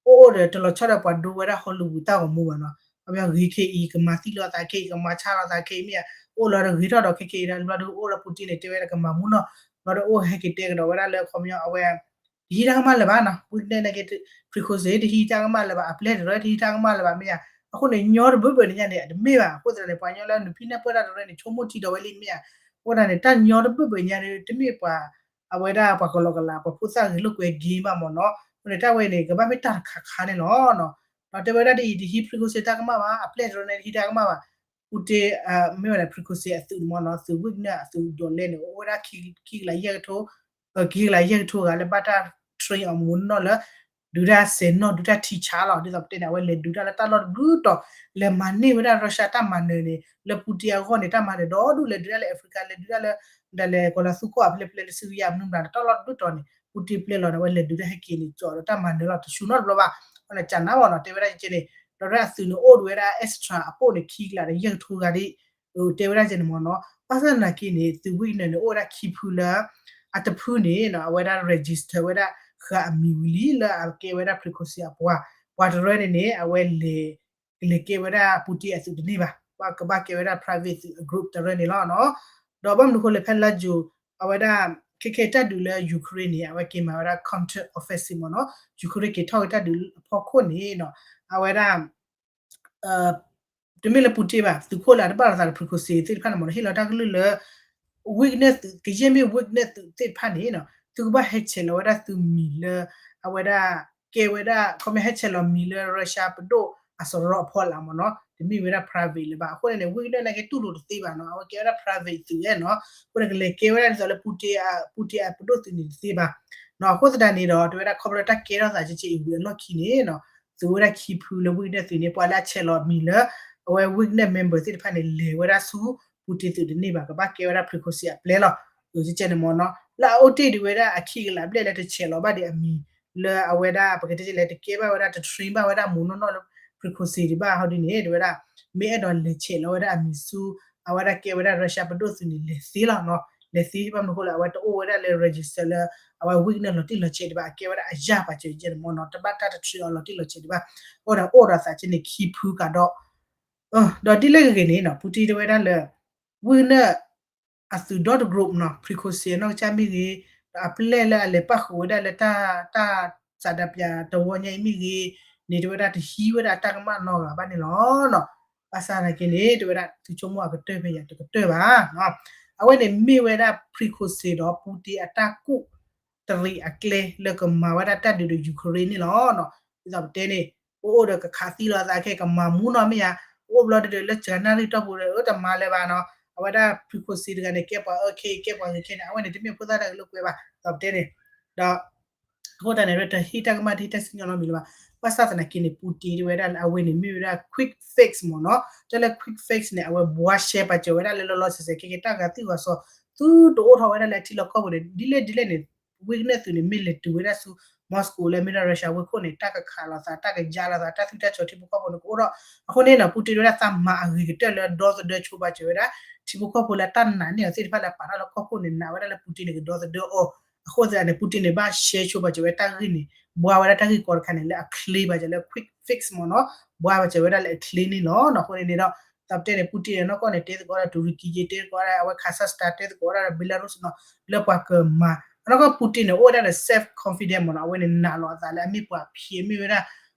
အိၣ်အိၣ်ဒီးတလီၤဆီဒီးပှၤဒိဝဲဒၣ် Hollywood တၢ်ဂီၤမူဘၣ်နီၤ, ခီပညီဂ့ၤခဲအံၤ ကမၤသံလီၤသးခဲအံၤ ကမၤဆါလီၤသးခဲအံၤမ့ၢ်ဧါ, အိၣ်လီၤဒီးဂ့ၤထီၣ်ဒီးခဲခဲအံၤဒီး ဘျီဒီးအိၣ်လၢ Putin န့ၣ် တဲဝဲဒၣ်ကမၤမူနီၢ်, ဘျီဒီးအိၣ်ဟဲက့ၤတဲကဒီးဝဲဒၣ်လၢ ခီပညီအဝဲ တဟံးတၢ်ကမၣ်လၢၤဘၣ်နီၤ, Wagner န့ၣ်က့ Prigozhin တဟံးတၢ်ကမၣ်လၢၤဘၣ်, အပျဲၢ်တရၢတဟံးတၢ်ကမၣ်လၢၤဘၣ်မ့ၢ်ဧါ, အဃိန့ၣ် ညီတဘၢဘၢညါန့ၣ် အတမ့ၢ်ဘၣ်, အဃိသတးန့ၣ် ပှၤညီလၢနုၢ်ဖံနၢ်ပၢၢ်တၢ်တရၢန့ၣ် ဆိကမိၣ်ထံဒီးဝဲလံမ့ၢ်ဧါ, အဃိသတးန့ၣ် တၢ်ညီတဘၢဘၢညါန့ၣ် တမ့ၢ်ပှၤ အဝဲဒၣ်ပှၤကလီကလး ပှၤဖိသၣ်ဂ့ၤလိာ်ကွဲ game ဘၣ်မ့ၢ်နီၤ, အဃိန့ၣ် တၢ်ဝဲန့ၣ် ကဘၣ်မ့ၢ်တၢ်တခါခါန့ၣ်လီၤ. ဒီးတဲဝဲဒၣ်ဒ်အံၤ တဟံး Prigozhin တၢ်ကမၣ်ဘၣ်, အပျဲၢ်တရၢန့ၣ် တဟံးတၢ်ကမၣ်ဘၣ်, Putin မ့ၢ်ဝဲဒၣ် Prigozhin အသုးန့ၣ်မ့ၢ်နီၤ, သုး Wagner အသုးဒိးလဲန့ၣ် အိၣ်ဝဲဒၣ် ခံကလးယဲၢ်ကထိ ခံကလးယဲၢ်ကထိဂၤလၢဘၣ်တၢ် train အီၤမူနီၢ်လၢ ဒုးတၢ်စဲးနီၣ် ဒုးတၢ်ထံဆါလီၤ, ဒ်သိးပတဲန့ၣ် အဝဲလဲၤဒုးတၢ်လၢတၢ်လီၢ်တဘျုးတီၤ, လဲၤမၤန့ၢ်ဝဲဒၣ် Russia တၢ်မၤနၢၤန့ၣ် လၢ Putin အဂီၢ်န့ၣ် တၢ်မၤနၢၤဒီဒူၣ် လဲၤဒုးတၢ်လၢ Africa လဲၤဒုးတၢ်လၢ ဒၣ်လဲာ်ကီၤလၤသူကီၢ်အဖျဲၣ်ဖျဲၣ်လၢ Syria မနုၤမတၤန့ၣ် တၢ်လီၢ်တဘျုးတီၤန့ၣ် Putin ပျဲလီၤန့ၣ် အဝဲလဲၤဒုးတၢ်ဟဲက့ၤန့ၣ် ကၠီဒီးတၢ်မၤနၢၤလီၤ တဆူနီတဘျီဘၣ်, အဃိန့ၣ် ကနၣ်ဘၣ်နီၤ တဲဝဲဒၣ်ကဲန့ၣ်, ဒီးဒၣ်အသုးန့ၣ်အိၣ်ဒံးဝဲဒၣ် extra အပိၣ်န့ၣ် ခံကလးဒီးယဲၢ်ကထိဂၤဒ် တဲဝဲဒၣ်ကဲန့ၣ်မ့ၢ်နီၤ, ဘၣ်ဆၣ်သနာ်က့န့ၣ် သုး Wagner န့ၣ် အိၣ်ဝဲဒၣ်ခံဖုလၢ အတဖုန့ၣ်နီၤ အဝဲဒၣ် register ဝဲဒၣ်ဃာ်အမံၤဝံၤလံလၢအကဲဝဲဒၣ် Prigozhin အပှၤ, ပှၤတရၢန့ၣ်န့ၣ် အဝဲလဲၤ ကလဲၤကဲဝဲဒၣ် Putin အသုးတန့ၢ်ဘၣ်, ကဘၣ်ကဲဝဲဒၣ် private သုးအ group တရၢန့ၣ်လီၤနီၤ. ဒီးဘၣ်မနုၤဃိလဲၣ် ဖဲလါယူၤ အဝဲဒၣ် ခဲခဲတၢ်ဒုးလၢ Ukraine န့ၣ် အဝဲက့ၤမၤဝဲဒၣ် counter offensive မ့ၢ်နီၤ, Ukraine က့ၤထီၣ်ဝဲတၢ်ဒုးအဖီခိၣ်န့ၣ်နီၤ, အဝဲဒၣ် တမ့ၢ်လၢ Putin ဘၣ်, သုးခိၣ်လၢအတဘၣ်လိာ်သးဒီး Prigozhin သ့ၣ်တဖၣ်န့ၣ်မ့ၢ်နီၤ ဟ့ၣ်လီၤတၢ်ကလုၢ်လၢ Wagner သုး ကယဲၢ်မ့ၢ် Wagner သုးသ့ၣ်တဖၣ်န့ၣ်နီၤ သုကဘၣ်ဟဲဆဲးလီၤဝဲဒၣ်သုမံၤလၢ အဝဲဒၣ် ကဲဝဲဒၣ် ခီမ့ၢ်ဟဲဆဲးလီၤမံၤလၢ Russia ပဒိၣ်အစရီအဖီလာ်မ့ၢ်နီၤ, တမ့ၢ်ဝဲဒၣ် private လၢၤဘၣ်. အဃိန့ၣ်န့ၣ် Wagner န့ၣ်က့တူၢ်လိာ်တသ့ဘၣ်နီၤ, အဝဲကဲဝဲဒၣ် private သုးဧါနီၤ, အဃိန့ၣ် ကလဲၤကဲဝဲဒၣ်ဒ်သိးလၢ Putin အ Putin အပဒိၣ်သုးန့ၣ်တသ့ဘၣ်နီၤ. အဃိသတးန့ၣ်ဒီး တဲဝဲဒၣ်ခီဖျိတၢ်ကဲထီၣ်သးကဲကဲအံၤဝံၤအလီၢ်ခံန့ၣ်နီၤ သုးဝဲဒၣ်ခံဖုလၢ Wagner သုးန့ၣ် ပှၤလၢအဆဲးလီၤမံၤလၢ အဝဲ Wagner member သ့ၣ်တဖၣ်န့ၣ် လဲၤဝဲဒၣ်ဆူ Putin သုးတန့ၢ်ဘၣ်, ကဘၣ်ကဲဝဲဒၣ် Prigozhin အပျဲၢ်လီၤ. ကဲန့ၣ်မ့ၢ်နီၤ လၢအအိၣ်တ့ၢ်ဒံးဝဲဒၣ်အခံကလးဘျဲၣ်လၢတဆဲးလီၤဘၣ်ဒံးအမံၤ လၢအဝဲဒၣ် ပကတဲလဲၣ် တကဲဘၣ်ဝဲဒၣ် တtrainဘၣ်ဝဲဒၣ်မူနီၢ်နီၢ်လၢ Prigozhin ဒံးဘၣ်ဟီဒ်န့ၣ် တဲဝဲဒၣ် မ့ၢ်အဲၣ်ဒိးလဲၤဆဲးလီၤဝဲဒၣ်အမံၤဆူ အဝဲဒၣ်ကဲဝဲဒၣ် Russia ပဒိၣ်သုးန့ၣ် လဲၤသ့လီၤနီၤ, လဲၤသ့ ဘၣ်မနုၤဃိလၢအဝဲတအိၣ်ဝဲဒၣ်လၢ register လၢ အဝဲ Wagner လီၤတံၢ်လီၤဆဲးဒံးဘၣ်, အကဲဝဲဒၣ်အယၢ်ပာ်စၢၤကဲန့ၣ်မ့ၢ်နီၤ, တဘၣ်တၢ်တtrainအီၤလီၤတံၢ်လီၤဆဲးဒံးဘၣ်, အိၣ်ဒီးအိၣ်ဒီးသးကဲန့ၣ်ခံဖုကဒီး ဒီးဒ်လဲၣ်ဂ့ၤဂ့ၤန့ၣ်နီၤ Putin တဲဝဲဒၣ်လၢ Wagner အသုးဒီတ group နီၤ Prigozhin နီၢ်ကစၢ်မ့ၢ်ဂ့ၤ, ဒီးအပျဲၢ်လၢအလဲၤပၣ်ဃုာ်ဝဲဒၣ်လၢတၢ် တၢ်စးဒးပၠးတဝီညါအံၤမ့ၢ်ဂ့ၤန့ၣ် တဲဝဲဒၣ်တဟံးဝဲဒၣ်တၢ်ကမၣ်နီတဂၤဘၣ်န့ၣ်လီၤနီၤ. ဘၣ်ဆၣ်သနာ်က့န့ၣ် တဲဝဲဒၣ်သုဆိကမိၣ်အကတၢၢ်ဖဲယၤတကတၢၢ်ဘၣ်နီၤ. အဝဲန့ၣ်မ့ၢ်ဝဲဒၣ် Prigozhin ဒီး Putin အတၢ်ကူၣ်တရံးအကျဲလၢကမၤဝဲဒၣ်တၢ်ဒုးဒီး Ukraine န့ၣ်လီၤနီၤ. ဒ်သိးပတဲန့ၣ် အိၣ်အိၣ်ဒီးကခးသံလီၤသးခဲ ကမၤမူနီၢ်မ့ၢ်ဧါ, အိၣ်ဘျီဒီးလၢစှၤနၣ်ရံၣ်တီၢ်ပူၤဒီး အၢတမၤလၢၤဘၣ်နီၤ. အဝဲဒၣ် Prigozhin တဂၤန့ၣ် ကဲပှၤအၢခဲအံၤ ကဲပှၤဂ့ၤခဲန့ၣ် အဝဲန့ၣ်တမ့ၢ်ဖိသၣ်တၢ်ဂ့ၤလိာ်ကွဲဘၣ် ဒ်သိးပတဲန့ၣ်, ဒီး အဃိသတးန့ၣ် တဟ့ၣ်တၢ်ကမၣ် တဟ့ၣ်တၢ်စံၣ်ညီၣ်နီတမံၤလၢၤဘၣ်. ဘၣ်ဆၣ်သနာ်က့န့ၣ် Putin တဲဝဲဒၣ်လၢအဝဲန့ၣ်မ့ၢ်ဝဲဒၣ် quick fix မ့ၢ်နီၤ. တၢ်လၢ quick fix န့ၣ် အဝဲဘှါရှဲပာ်စၢၤဝဲဒၣ်လၢလီၤလီၤဆဲးဆဲး ခဲကဲတၢ်ဂၤသံၣ်ဂီၤစီၤ သုတအိၣ်ထီၣ်ဝဲဒၣ်လၢအထံလီၢ်ကီၢ်ပူၤန့ၣ် ဒ်လဲၣ်ဒ်လဲၣ်န့ၣ် Wagner သုးန့ၣ် မ့ၢ်လဲၤတုၤဝဲဒၣ်ဆူ Moscow လၢမ့ၢ်ဒၣ် Russia ဝ့ၢ်ခိၣ်န့ၣ် တၢ်ကခးလိာ်သး တၢ်ကယါလိာ်သး တၢ်သွံၣ်တၢ်စီၤထံဖိကီၢ်ဖိန့ၣ်ကအိၣ်ထီၣ်. အဃိန့ၣ်နီၤ Putin တဲဝဲဒၣ်သးမၤအဂ့ၤကတၢၢ်လၢ ဒီသဒၢဆိပာ်စၢၤဝဲဒၣ် ထံဖိကီၢ်ဖိလၢတၢ်နာ်န့ၢ်အီၤသ့ၣ်တဖၣ်လၢပာ်ထီၣ်လၢကီၢ်ခိၣ်န့ၣ် နာ်ဝဲဒၣ်လၢ Putin န့ၣ် ကဒီသဒၢအီၤ. အဃိသတးန့ၣ် Putin န့ၣ် ဘၣ်ရှဲဆိပာ်စၢၤဝဲတၢ်ဂ့ၢ်န့ၣ် ဘှါဝဲဒၣ်တၢ်ဂ့ၢ်ကီတခါန့ၣ် လၢအချ့ပာ်စၢၤလၢ quick fix မ့ၢ်နီၤ, ဘှါပာ်စၢၤဝဲဒၣ်လၢအချ့န့ၣ်လီၤ. အဃိန့ၣ်န့ၣ်ဒီး သးပတဲန့ၣ် Putin န့ၣ် နီၢ်ကီၢ်န့ၣ် တဲသကိးဒီး တူရကံ ယဲ တဲသကိးဒီး အဝဲ Kazakhstan တဲသကိးဒီး Belarus နီၤ လၢပှၤကမၤ နီၢ်ကီၢ် Putin န့ၣ် အိၣ်ဝဲဒၣ်ဒီး self confidence မ့ၢ်နီၤ, အဝဲန့ၣ်နာ်လီၤအသးလၢအမ့ၢ်ပှၤဖံး မ့ၢ်ဝဲဒၣ်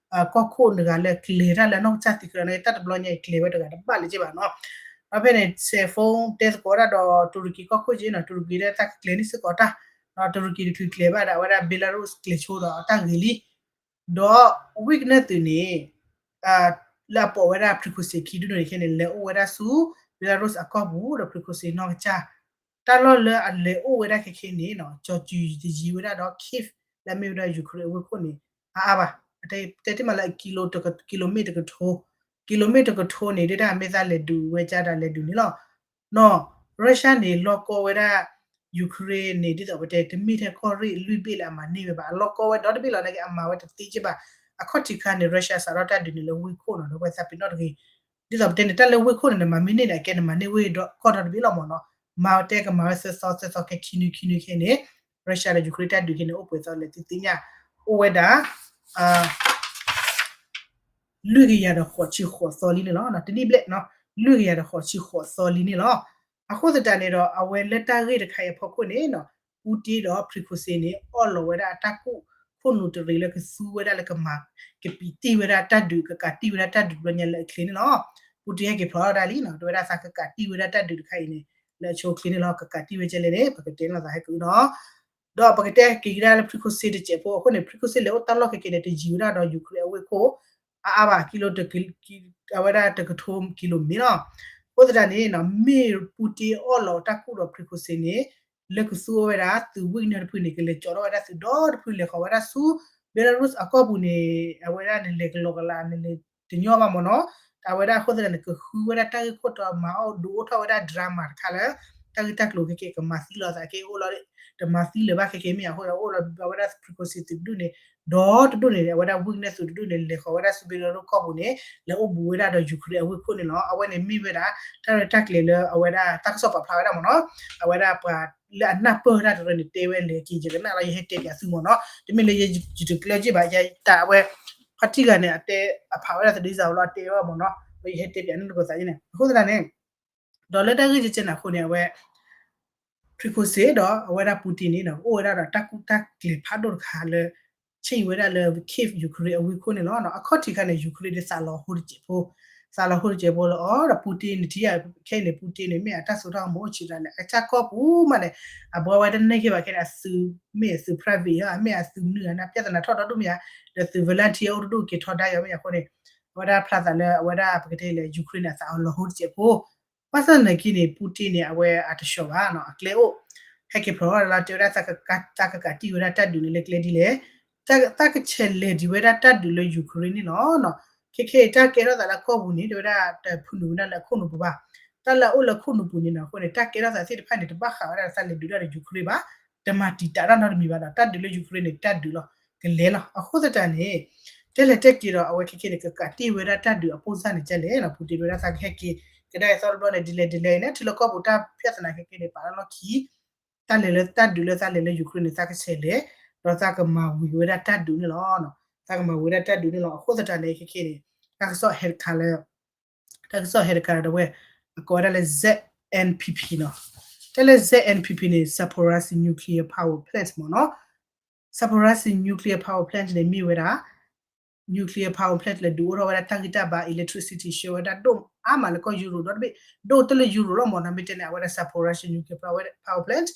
ကီၢ်ခိၣ်တဂၤလၢကျဲၤတၢ်လၢနီၢ်ကစၢ်သံးကရၢန့ၣ် တၢ်တဘျီညါအံၤကျဲၤဝဲတဂၤတဘၣ်လၢၤဘၣ်နီၤ. ဒီးဖဲန့ၣ် cell phone တဲသကိးဒၣ်ဒီး တူရကံကီၢ်ခိၣ်က့နီၤ, တူရကံဒၣ်တၢ်ကကျဲၤန့ၢ်စ့ၢ်ကီးတၢ်, ဒီးတူရကံတချုးကျဲၤဘၣ်ဒီး အဝဲဒၣ် Belarus ကျဲၤဆိဒီးတၢ်ဂ့ၤလံ. ဒီး Wagner သုးန့ၣ် လၢအပိာ်ဝဲဒၣ် Prigozhin ခံဒူၣ်န့ၣ်ခဲန့ၣ် လဲၤအိၣ်ဝဲဒၣ်ဆူ Belarus အကီၢ်ပူၤ ဒီး Prigozhin နီၢ်ကစၢ် တၢ်လီၢ်လၢအလဲၤအိၣ်ဝဲဒၣ်ခဲခဲန့ၣ် ကၠီၤစုၤတယံၤဝဲဒၣ်ဒီး Kyiv လၢအမ့ၢ်ဝဲဒၣ် Ukraine အဝ့ၢ်ခိၣ်န့ၣ် အါအါဘၣ်. တဲတ့ၢ်မးလၢ ကံလိမ့ၣ်တကထိ ကံလိမ့ၣ်တကထိန့ၣ် ဒ်တၢ်မ့ၢ်သးလဲၤဒုးဝဲကဒါလဲၤဒုးန့ၣ်လီၤ. နီၢ် Russia န့ၣ် လီၢ်ကီဝဲဒၣ် Ukraine န့ၣ် ဒ်သိးပတဲ တမ့ၢ်ထဲကီၢ်ရ့ၣ်လွံၢ်ဘ့ၣ်လၢအမၤန့ၢ်ဝဲဘၣ်. အလီၢ်ကီဝဲဒီတဘ့ၣ်လီၤ နာ်က့ အမၤဝဲတသ့က့ဘၣ်. အခီၣ်ထံးခါန့ၣ် Russia စးထီၣ်တၢ်ဒုးန့ၣ်လၢဝ့ၢ်ခိၣ်နီၤ ဒီးဝဲသးပ့ၤနီၣ်တဂ့ၤ ဒ်သိးပတဲန့ၣ် တၢ်လၢဝ့ၢ်ခိၣ်န့ၣ် နမၤမ့ၢ်န့ၢ်န့ၣ် အကဲနမၤန့ၢ်ဝ့ၢ်ဒီးကီၢ်ဒီတဘ့ၣ်လီၤမ့ၢ်နီၤ. မၤတဲကမၤဝဲသၢသီသၢသီခဲခံနွံခံနွံခဲန့ၣ် Russia ဒီး Ukraine တၢ်ဒုးခဲန့ၣ် အိၣ်ပှဲၤသီလဲၣ်သုသ့ၣ်ညါ အိၣ်ဝဲဒၣ် လွံၢ်ကယၤဒီးဃိးဆံဃိးသီလံန့ၣ်လီၤ. တနံၣ်ဘျဲၣ် လွံၢ်ကယၤဒီးဃိးဆံဃိးသီလံန့ၣ်လီၤ. အဃိသတးန့ၣ်ဒီး အဝဲလၢတၢ်ဂ့ၢ်တခါအံၤအဖီခိၣ်န့ၣ် Putin ဒီး Prigozhin န့ၣ် အီၣ်လီၤဝဲဒၣ်အတၢ်ကူၣ်ခိၣ်နူာ်တရံးလၢကသူဝဲဒၣ်လၢကမၤကပံာ်တံၢ်ဝဲဒၣ်တၢ်ဒုး ကကးတံၢ်ဝဲဒၣ်တၢ်ဒုးတဘျီညါလၢအချ့န့ၣ်လီၤ. Putin ဟဲက့ၤဖျိးထီၣ်ဒၣ်လံနီၤ တဲဝဲဒၣ်သးကကးတံၢ်ဝဲဒၣ်တၢ်ဒုးတခါအံၤန့ၣ် လၢအဆိအချ့န့ၣ်လီၤ. ကကးတံၢ်ဝဲကဲလဲၣ်န့ၣ် ပကတဲန့ၣ်လီၤသးဟဲက့ၤနီၤ ဒီးပကတဲက့ၤကဒါလၢ Prigozhin တစဲးဖိအဃိန့ၣ် Prigozhin လဲၤအိၣ်တၢ်လီၢ်ခဲက့ၤန့ၣ် တယံၤဝဲဒၣ်ဒီး Ukraine အဝ့ၢ်ခိၣ် အါအါဘၣ် ကံလိ အဝဲဒၣ်တကထိကံလိမ့ၢ်လီၤ. အဃိသတးန့ၣ် မ့ၢ် Putin အီၣ်လီၤတၢ်ကူၣ်ဒီး Prigozhin န့ၣ် လၢကသူဝဲဒၣ်သုး Wagner တဖုန့ၣ် ကလဲၤကၠီထီၣ်ဝဲဒၣ်သုးဒီတဖုလဲၤဃီၤဝဲဒၣ်ဆူ Belarus အကီၢ်ပူၤန့ၣ် အဝဲဒၣ်နလဲၤကလီကလး နလဲၤတညီဘၣ်မ့ၢ်နီၤ. အဝဲဒၣ်အဃိသတးန့ၣ် ကဃုဝဲဒၣ်တၢ်ဂ့ၢ်ခိၣ်တီမၤအီၣ်ဒုးအိၣ်ထီၣ်ဝဲဒၣ် drama တခါလၢ တၢ်ဂ့ၢ်တၢ်ကျိၤခဲက့ၤကမၤသံလီၤသးက့ၤအိၣ်လီၤ တမၤသံလၢၤဘၣ်ခဲက့ၤမ့ၢ်အဃိဒီး အိၣ်ဒီးဝဲဒၣ် Prigozhin သုးတဒူၣ်န့ၣ် ဒီတဒူၣ်န့ၣ် အဝဲဒၣ် Wagner သုးတဒူၣ်န့ၣ် လဲၤဃီၤဝဲဒၣ်ဆူ Belarus ကီၢ်ပူၤန့ၣ် လဲၤအိၣ်ဘူးဝဲဒၣ်ဒီး Ukraine အဝ့ၢ်ခိၣ်န့ၣ်လီၤ. အဝဲန့ၣ်မ့ၢ်ဝဲဒၣ် တၢ်ရဲၣ်တၢ်ကျဲၤလၢအဝဲဒၣ်တၢ်ကစီၣ်ပာ်ဖျါဝဲဒၣ်မ့ၢ်နီၤ. အဝဲဒၣ်ပှၤလၢအနၢ်ပၢၢ်တၢ်တရၢန့ၣ် တဲဝဲလဲၤက့ၤယကနၣ်လီၤ ယဟဲတဲပၠးသုမ့ၢ်နီၤ. တမ့ၢ်လၢယတကျၢၤက့ၤဘၣ် ယတၢ်အဝဲ ဖါတံၢ်ဂၤန့ၣ် အတဲအဖးဝဲဒၣ်သဒံးစၢ်ဝဲလီၤ အတဲဝဲမ့ၢ်နီၤ. ဒီးယဟဲတဲပၠးန့ၣ်တကသးန့ၣ် အဃိသတးန့ၣ် ဒီးလၢတၢ်ဂ့ၢ်ကဲကဲန့ၣ်အဃိန့ၣ် အဝဲ Prigozhin ဒီးအဝဲဒၣ် Putin န့ၣ် အိၣ်ဝဲဒၣ်ဒီးတၢ်ကူၣ်တၢ်ကျဲၤဖးဒိၣ်တခါလၢ ဆ့ၣ်ဝဲဒၣ်လၢ Kyiv Ukraine အဝ့ၢ်ခိၣ်န့ၣ်လီၤ. အခီၣ်ထံးခါန့ၣ် Ukraine ဒ်သးလီၤဟိတစဲးဖိ သးလီၤဟိတစဲးဖိလၢအီၤဒီး Putin န့ၣ် ထံၣ်ယၤခဲအံၤန့ၣ် Putin န့ၣ် မ့ၢ်အတၢ်စိတၢ်ကမီၤအိၣ်ဆံးတၢ်လၢအကစၢ်ကီၢ်ပူၤမးန့ၣ် အဘှီဝဲတန့ၢ်က့ၤဘၣ်ခဲန့ၣ် အသုးမ့ၢ်အသုး private ဧါ မ့ၢ်အသုးမနုၤဧါ နၢ်ပၢၢ်သနာ်ထီၣ်ဒီဒူၣ်မ့ၢ်ဧါ ဒီးသုး volunteer အိၣ်တဒူၣ်က့ၤထီဒါယၤမ့ၢ်အဃိန့ၣ် အဝဲဒၣ်ဖျါသးလၢအဝဲဒၣ်ပကတဲလၢ Ukraine န့ၣ် အသးအီၤလီၤဟိတစဲးဖိ ဘၣ်ဆၣ်သနာ်က့န့ၣ် Putin န့ၣ် အဝဲအတဆှီဘၣ်နီၤ အကျဲအိၣ် ဟဲက့ၤဖျိးထီၣ်လၢတဲဝဲဒၣ် သးကကးတံၢ်ဝဲဒၣ်တၢ်ဒုးန့ၣ်လၢကျဲဒ်လဲၣ် သးကဆဲးလဲၤဒံးဝဲဒၣ်တၢ်ဒုးလၢ Ukraine န့ၣ်လီၤ. ခဲခဲအံၤတၢ်ကဲထီၣ်သးလၢကီၢ်ပူၤန့ၣ် တဲဝဲဒၣ်တဖုနုာ်ဝဲဒၣ်လၢအခိၣ်နူာ်ပူၤဘၣ်. တၢ်လၢအအိၣ်လၢခိၣ်နူာ်ပူၤန့ၣ်နီၤ အဃိန့ၣ် တၢ်ကဲထီၣ်သးသ့ၣ်တဖၣ်န့ၣ် တဘၣ်ဃးဝဲဒၣ်သးလဲၤဒုးတၢ်ဒီး Ukraine ဘၣ်. တမၤတံာ်တာ်တၢ်နီတမံၤဘၣ်ဒီး တၢ်ဒုးလၢ Ukraine န့ၣ် တၢ်ဒုးလီၤ ကလဲၤလီၤ. အဃိသတးန့ၣ် တဲလဲၤတဲက့ၤဒီး အဝဲခဲခဲန့ၣ် ကကးတံၢ်ဝဲဒၣ်တၢ်ဒုးအပိၢ်စၢ်န့ၣ်ကလဲၣ်နီၤ Putin တဲဝဲဒၣ်သးကဟဲက့ၤ ကဒါအံၤသီတဘျီန့ၣ် ဒ်လဲၣ်ဒ်လဲၣ်န့ၣ် ထံလီၢ်ကီၢ်ပူၤတၢ်ဖၠၣ်သနာ်က့ခဲခဲန့ၣ် ပာ်လီၤလီၢ်ခံ တၢ်လဲၤလၢတၢ်ဒုးလၢသးလဲၤလၢ Ukraine န့ၣ် သးကဆဲးလဲၤ ဒီးသးကမၤဝံၤဝဲဒၣ်တၢ်ဒုးန့ၣ်လီၤ. သးကမၤဝံၤဝဲဒၣ်တၢ်ဒုးန့ၣ်လီၤ. အဃိသတးန့ၣ် ခဲခဲန့ၣ် တၢ်ကစီၣ်ဟဲတခါလၢ တၢ်ကစီၣ်ဟဲတခါဒီးဝဲ အကိးဝဲဒၣ်လၢ Z N P P နီၤ. တၢ်လၢ Z N P P န့ၣ် Zaporizhzhia Nuclear Power Plant မ့ၢ်နီၤ. Zaporizhzhia Nuclear Power Plant န့ၣ် မ့ၢ်ဝဲဒၣ် nuclear power plant လၢဒုးအိၣ်ထီၣ်ဝဲဒၣ်တၢ်ဂံၢ်တၢ်ဘါ electricity ဆှၢဝဲဒၣ်ဒိၣ်အါမးလၢကီၢ်ယူရိၤဒီတဘ့ၣ် ဒိၣ်တလၢယူရိၤလီၤမ့ၢ်နီၤ. မ့ၢ်တဲန့ၣ် အဝဲဒၣ် Zaporizhzhia Nuclear Power Plant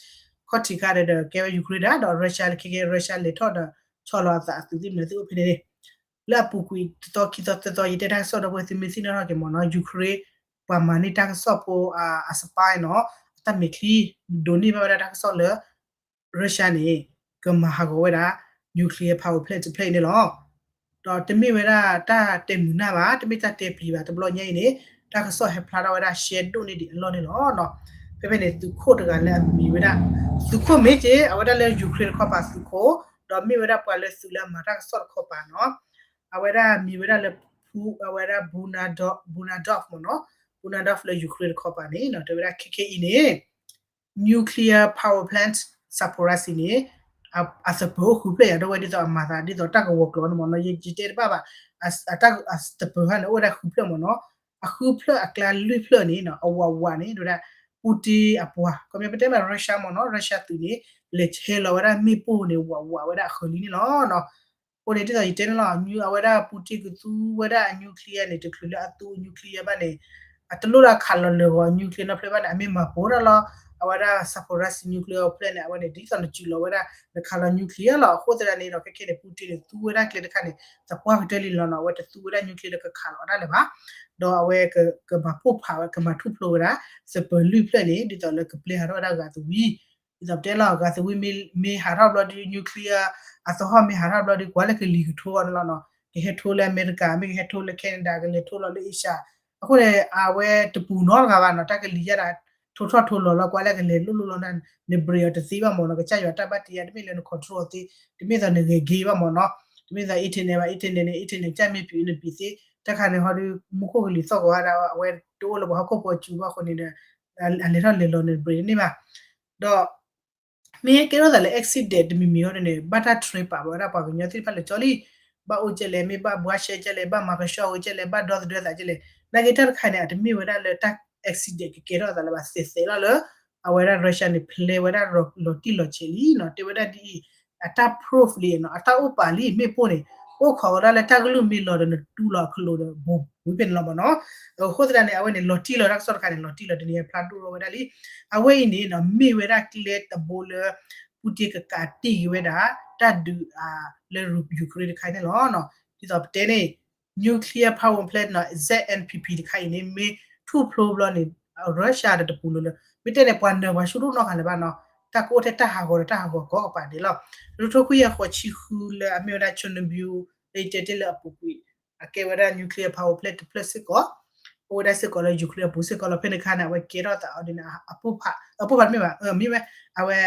ခီၣ်ထံးခါဒီး ကဲဝဲ Ukraine ဒၣ်ဒီး Russia လၢခဲကဲ Russia လဲၤထီၣ်ဒီး ဆီလီၤအသးအသုးသ့ၣ်မနုၤသ့ၣ်အိၣ်ဖဲန့ၣ်န့ၣ် လၢအပူၤကွံာ်တသီခံသီသၢသီ ယတဲတၢ်ကစီၣ်ဒီပုၢ်ဝဲၢ်သုမ့ၢ်သ့ၣ်နီၣ်ထီၣ်က့ၤမ့ၢ်နီၤ Ukraine ပှၤမၤန့ၢ်တၢ်ကစီၣ်ဖိ အ spy နီၤ အတၢ်မဲာ်ချံ ဒိးန့ၢ်ဘၣ်ဝဲဒၣ်တၢ်ကစီၣ်လၢ Russia န့ၣ် ကမၤဟးဂီၤဝဲဒၣ် nuclear power plant တဖျၢၣ်အံၤန့ၣ်လီၤ. ဒီးတမ့ၢ်ဝဲဒၣ်တၢ်တဲမုာ်နၢ်ဘၣ် တမ့ၢ်တၢ်တဲပျံၤဘၣ် တဘျီညါအံၤန့ၣ် တၢ်ကစီၣ်ဟဲဖျါထီၣ်ဝဲဒၣ်ရှဲဒိၣ်န့ၢ်ဒံးအလီၢ်န့ၣ်လီၤ. ဖဲဖဲန့ၣ် သုးခိၣ်တဂၤလၢအမံၤဝဲဒၣ် သုးခိၣ်မ့ၢ်က့ အဝဲဒၣ်လၢ Ukraine တခီပၤသုးခိၣ် ဒီးမ့ၢ်ဝဲဒၣ်ပှၤလၢသုးလၢအမၤတၢ်ကစီၣ်တခီပၤနီၤ အဝဲဒၣ်မံၤဝဲဒၣ်လၢ ဖူ အဝဲဒၣ် Bunadov မ့ၢ်နီၤ Bunadov လၢ Ukraine တခီပၤန့ၣ် တဲဝဲဒၣ်ခဲခဲအံၤန့ၣ် nuclear power plant Zaporizhzhia န့ၣ် အသပၢၤအိၣ်ဃုဖျၢၣ်ယၤ ဒီးဝဲဒ်သိးအမၤသးဒ်သိးတၢ်ကဝီၤကျိာ်န့ၣ်မ့ၢ်နီၤ ယတဲတဘၣ်ဘၣ် အသပၢၤဟါန့ၣ် အိၣ်ဝဲဒၣ်ဃုဖျၢၣ်မ့ၢ်နီၤ အဃုဖျၢၣ်အကျါလွံၢ်ဖျၢၣ်န့ၣ် အဝးဝးန့ၣ် တဲဝဲဒၣ် Putin အပှၤ ခီပညီပတဲမး Russia မ့ၢ်နီၤ Russia သုးန့ၣ် လဲၤဆဲးလီၤဝဲဒၣ်မ့ၣ်ပိၢ်န့ၣ် ဝးဝးဝဲဒၣ်အဃၢၤလံန့ၣ်လီၤ. အဃိန့ၣ် ဒ်သိးယတဲန့ၣ်လီၤ အဝဲဒၣ် Putin ကသူဝဲဒၣ်အ nuclear န့ၣ် တချုးလၢအသူ nuclear ဘၣ်န့ၣ် အတလိၣ်ဒၣ်ခးလီၤလၢာ်ဂီၤ nuclear နီတဖျၢၣ်ဘၣ်န့ၣ် အမ့ၢ်မၤပိာ်ဒၣ်လီၤ အဝဲဒၣ် Zaporizhzhia nuclear plant န့ၣ် အဝဲန့ၣ် ဒ်သိးနစူးလီၤဝဲဒၣ် နခးလီၤ nuclear လီၤ. အဃိသတးန့ၣ်ဒီး ခဲခဲန့ၣ် Putin န့ၣ် သူဝဲဒၣ်ကျဲတခါန့ၣ် သပှၢ်ကတၢၢ်လံလီၤနီၤ. အဝဲတသူဝဲဒၣ် nuclear လၢကခးလီၤအီၤဒၣ်လၢၤဘၣ်. ဒီးအဝဲကမၤပိၢ်ဖးဝဲ ကမၤထူၣ်ဖျိဝဲဒၣ် သပၢၤလွံၢ်ဖျၢၣ်န့ၣ် ဒ်သိးလၢကပျဲဟးထီၣ်ဝဲဒၣ်ဂၤသဝံ ဒ်သိးပတဲလီၤ ဂၤသဝံမ့ၢ်ဟးထီၣ်ဘျီဒီး nuclear အသဟီၣ်မ့ၢ်ဟးထီၣ်ဘျီဒီး ကွၢ်လၢကလံၤကထိအီၤန့ၣ်လီၤနီၤ. ကဟဲထိလၢအမဲရကၤ မ့ၢ်ကဟဲထိလၢ Canada ကလဲၤထိလီၤလၢ Asia. အဃိန့ၣ် အဝဲတပူၤနီတဂၤဘၣ်နီၤ. တၢ်ကလံၤယဲဒၣ် ထိၣ်ထီၣ်ထိလီၤလီၤ ကွၢ်လၢကလဲၤလိၣ်လိၣ်လီၤန့ၣ် န brake အီၤတသ့ဘၣ်မ့ၢ်နီၤ. ကစၢ်ယွၤတၢ်ဘၣ်တ့အါ တမ့ၢ်လၢန control အီၤသ့, တမ့ၢ်သိးနဂဲၤက့ၤဘၣ်မ့ၢ်နီၤ. တမ့ၢ်သိး internet ဘၣ် internet န့ၣ် internet ကစၢ်မ့ၢ်ပံၤနပံၤသ့ တၢ်ခါန့ၣ်ဟီဒီး မူခိၣ်ကလံၤသီၣ်ကီးဝဲဒၣ် အဝဲတအိၣ်လၢပှၤဟီၣ်ခိၣ်ဖိအစုဘၣ်အဃိန့ၣ်ဒီး အလဲၤထီၣ်လဲၤလီၤန့ၣ် brake တန့ၢ်ဘၣ်. ဒီး မ့ၢ်ဟဲကဲထီၣ်သးလၢ accident တမံၤမံၤဟီဒ်န့ၣ် ဘၣ်တၢ် train ပာ်ဘၣ်ဝဲဒၣ်ပှၤကညီသ့ၣ်တဖၣ်လၢကၠီလံ, ဘၣ်အိၣ်ကဲလဲၣ်, မ့ၢ်ဘၣ်ဘှါရှဲကဲလဲၣ်, ဘၣ်မၤကဆှီဝဲကဲလဲၣ်, ဘၣ်ဒီသဒၢသးကဲလဲၣ်. နာ်က့တၢ်တခါန့ၣ် အတမ့ၢ်ဝဲဒၣ်လၢတၢ် accident ကကဲထီၣ်သးလၢၤဘၣ် သဲးသဲးလီၤလၢ အဝဲဒၣ် Russia န့ၣ် ဖျဲဝဲဒၣ်လီၤတံၢ်လီၤဆဲးလံနီၤ. တဲဝဲဒၣ်ဒ်အံၤ အတၢ် proof လံနီၤ, အတၢ်အိၣ်ပာ်လံ မ့ၣ်ပိၢ်န့ၣ် အိၣ်ခိးဝဲဒၣ်လၢတၢ်ကလုၢ်မ့ၢ်လီၤဒီးနတူၢ်လီၤအကလိာ်ဒီး ဘူးဝံၤဖဲန့ၣ်လီၤမ့ၢ်နီၤ. အဃိသတးန့ၣ် အဝဲန့ၣ် လီၤတံၢ်လီၤတၢ်ကစီၣ်တခါန့ၣ် လီၤတံၢ်လီၤတနံၤအံၤဖျါဒိၣ်ထီၣ်ဝဲဒၣ်လံ. အဝဲအံၤန့ၣ်နီၤ မ့ၢ်ဝဲဒၣ်ကျဲတဘိလၢ Putin ကကးတံၢ်က့ၤဝဲဒၣ် တၢ်ဒုးလၢ Ukraine တခါန့ၣ်လီၤ. ဒ်သိးပတဲန့ၣ် nuclear power plant နီၤ Z N P P တခါအံၤန့ၣ် မ့ၢ်ထူၣ်ဖျိဘျီန့ၣ် Russia ဒီးတပူၤလၢၤလၢ မ့ၢ်တဲန့ၣ် ပှၤနၢၤပှၤဆူၣ်ဒိၣ်နီတဂၤလၢၤဘၣ်နီၤ. တၢ်ကအိၣ်ထဲတၢ်ဟးဂီၤဒီးတၢ်ဟးဂီၤကိးကပၤဒဲးလီၤ. တထိခွံကယၤဃိးဆံဃုလၢအမ့ၢ်ဝဲဒၣ် Chernobyl လၢယတဲတ့ၢ်လၢအပူၤကွံာ် အကဲဝဲဒၣ် nuclear power plant တဖျၢၣ်စ့ၢ်ကီး အိၣ်ဝဲဒၣ်စ့ၢ်ကီးလၢ Ukraine အပူၤစ့ၢ်ကီးလီၤ. ဖဲန့ၣ်အခါန့ၣ် အဝဲကဲထီၣ်သးအီၤဒ်န့ၣ် အပိၢ်ဖး အပိၢ်ဖးတမ့ၢ်ဘၣ် မ့ၢ်ဝဲ အဝဲ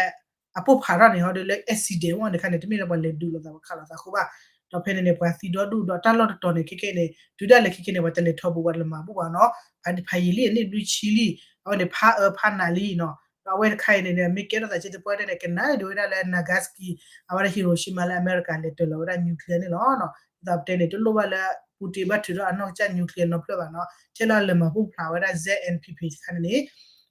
အပိၢ်ဖးထီၣ်န့ၣ်ဟီဒီးလၢ accident ဝဲန့ၣ်ခါန့ၣ် တမ့ၢ်လၢပှၤလဲၤဒုးလိာ်သးပှၤခးလိာ်သးဃိဘၣ်. ဒီးဖဲန့ၣ်န့ၣ် ပှၤသံဒီဒူၣ်ဒီးတၢ်လီၢ်တတီၤန့ၣ် ခဲခဲန့ၣ် တုၤဒၣ်လဲာ်ခဲခဲန့ၣ် ပှၤတလဲၤထီဘိ ပှၤတလဲၤမၤဘူၣ်ဘၣ်နီၤ. ဖးယံာ်လံအနံၣ်လွံၢ်ဆံလံ အဝဲန့ၣ်ဖးအၢဖးနးလံနီၤ. ဒီးအဝဲတခါအံၤန့ၣ် မ့ၢ်ကဲထီၣ်သးက့တပှၢ်တဲန့ၣ် ကနၣ်ဒ်ဝဲဒၣ်လၢ Nagasaki အဝဲဒၣ် Hiroshima လၢအမဲရကၤလဲၤတၢၤလီၤဝဲဒၣ် nuclear န့ၣ်လီၤ. ဒ်သိးပတဲန့ၣ် တလိၣ်ဘၣ်လၢ Putin ဘၣ်ထုးထီၣ်အနီၢ်ကစၢ် nuclear နီတဖျၢၣ်ဘၣ်နီၤ. ထဲလၢအလဲၤမၤဘူၣ်ဖျါဝဲဒၣ် Z N P P တခါန့ၣ်န့ၣ်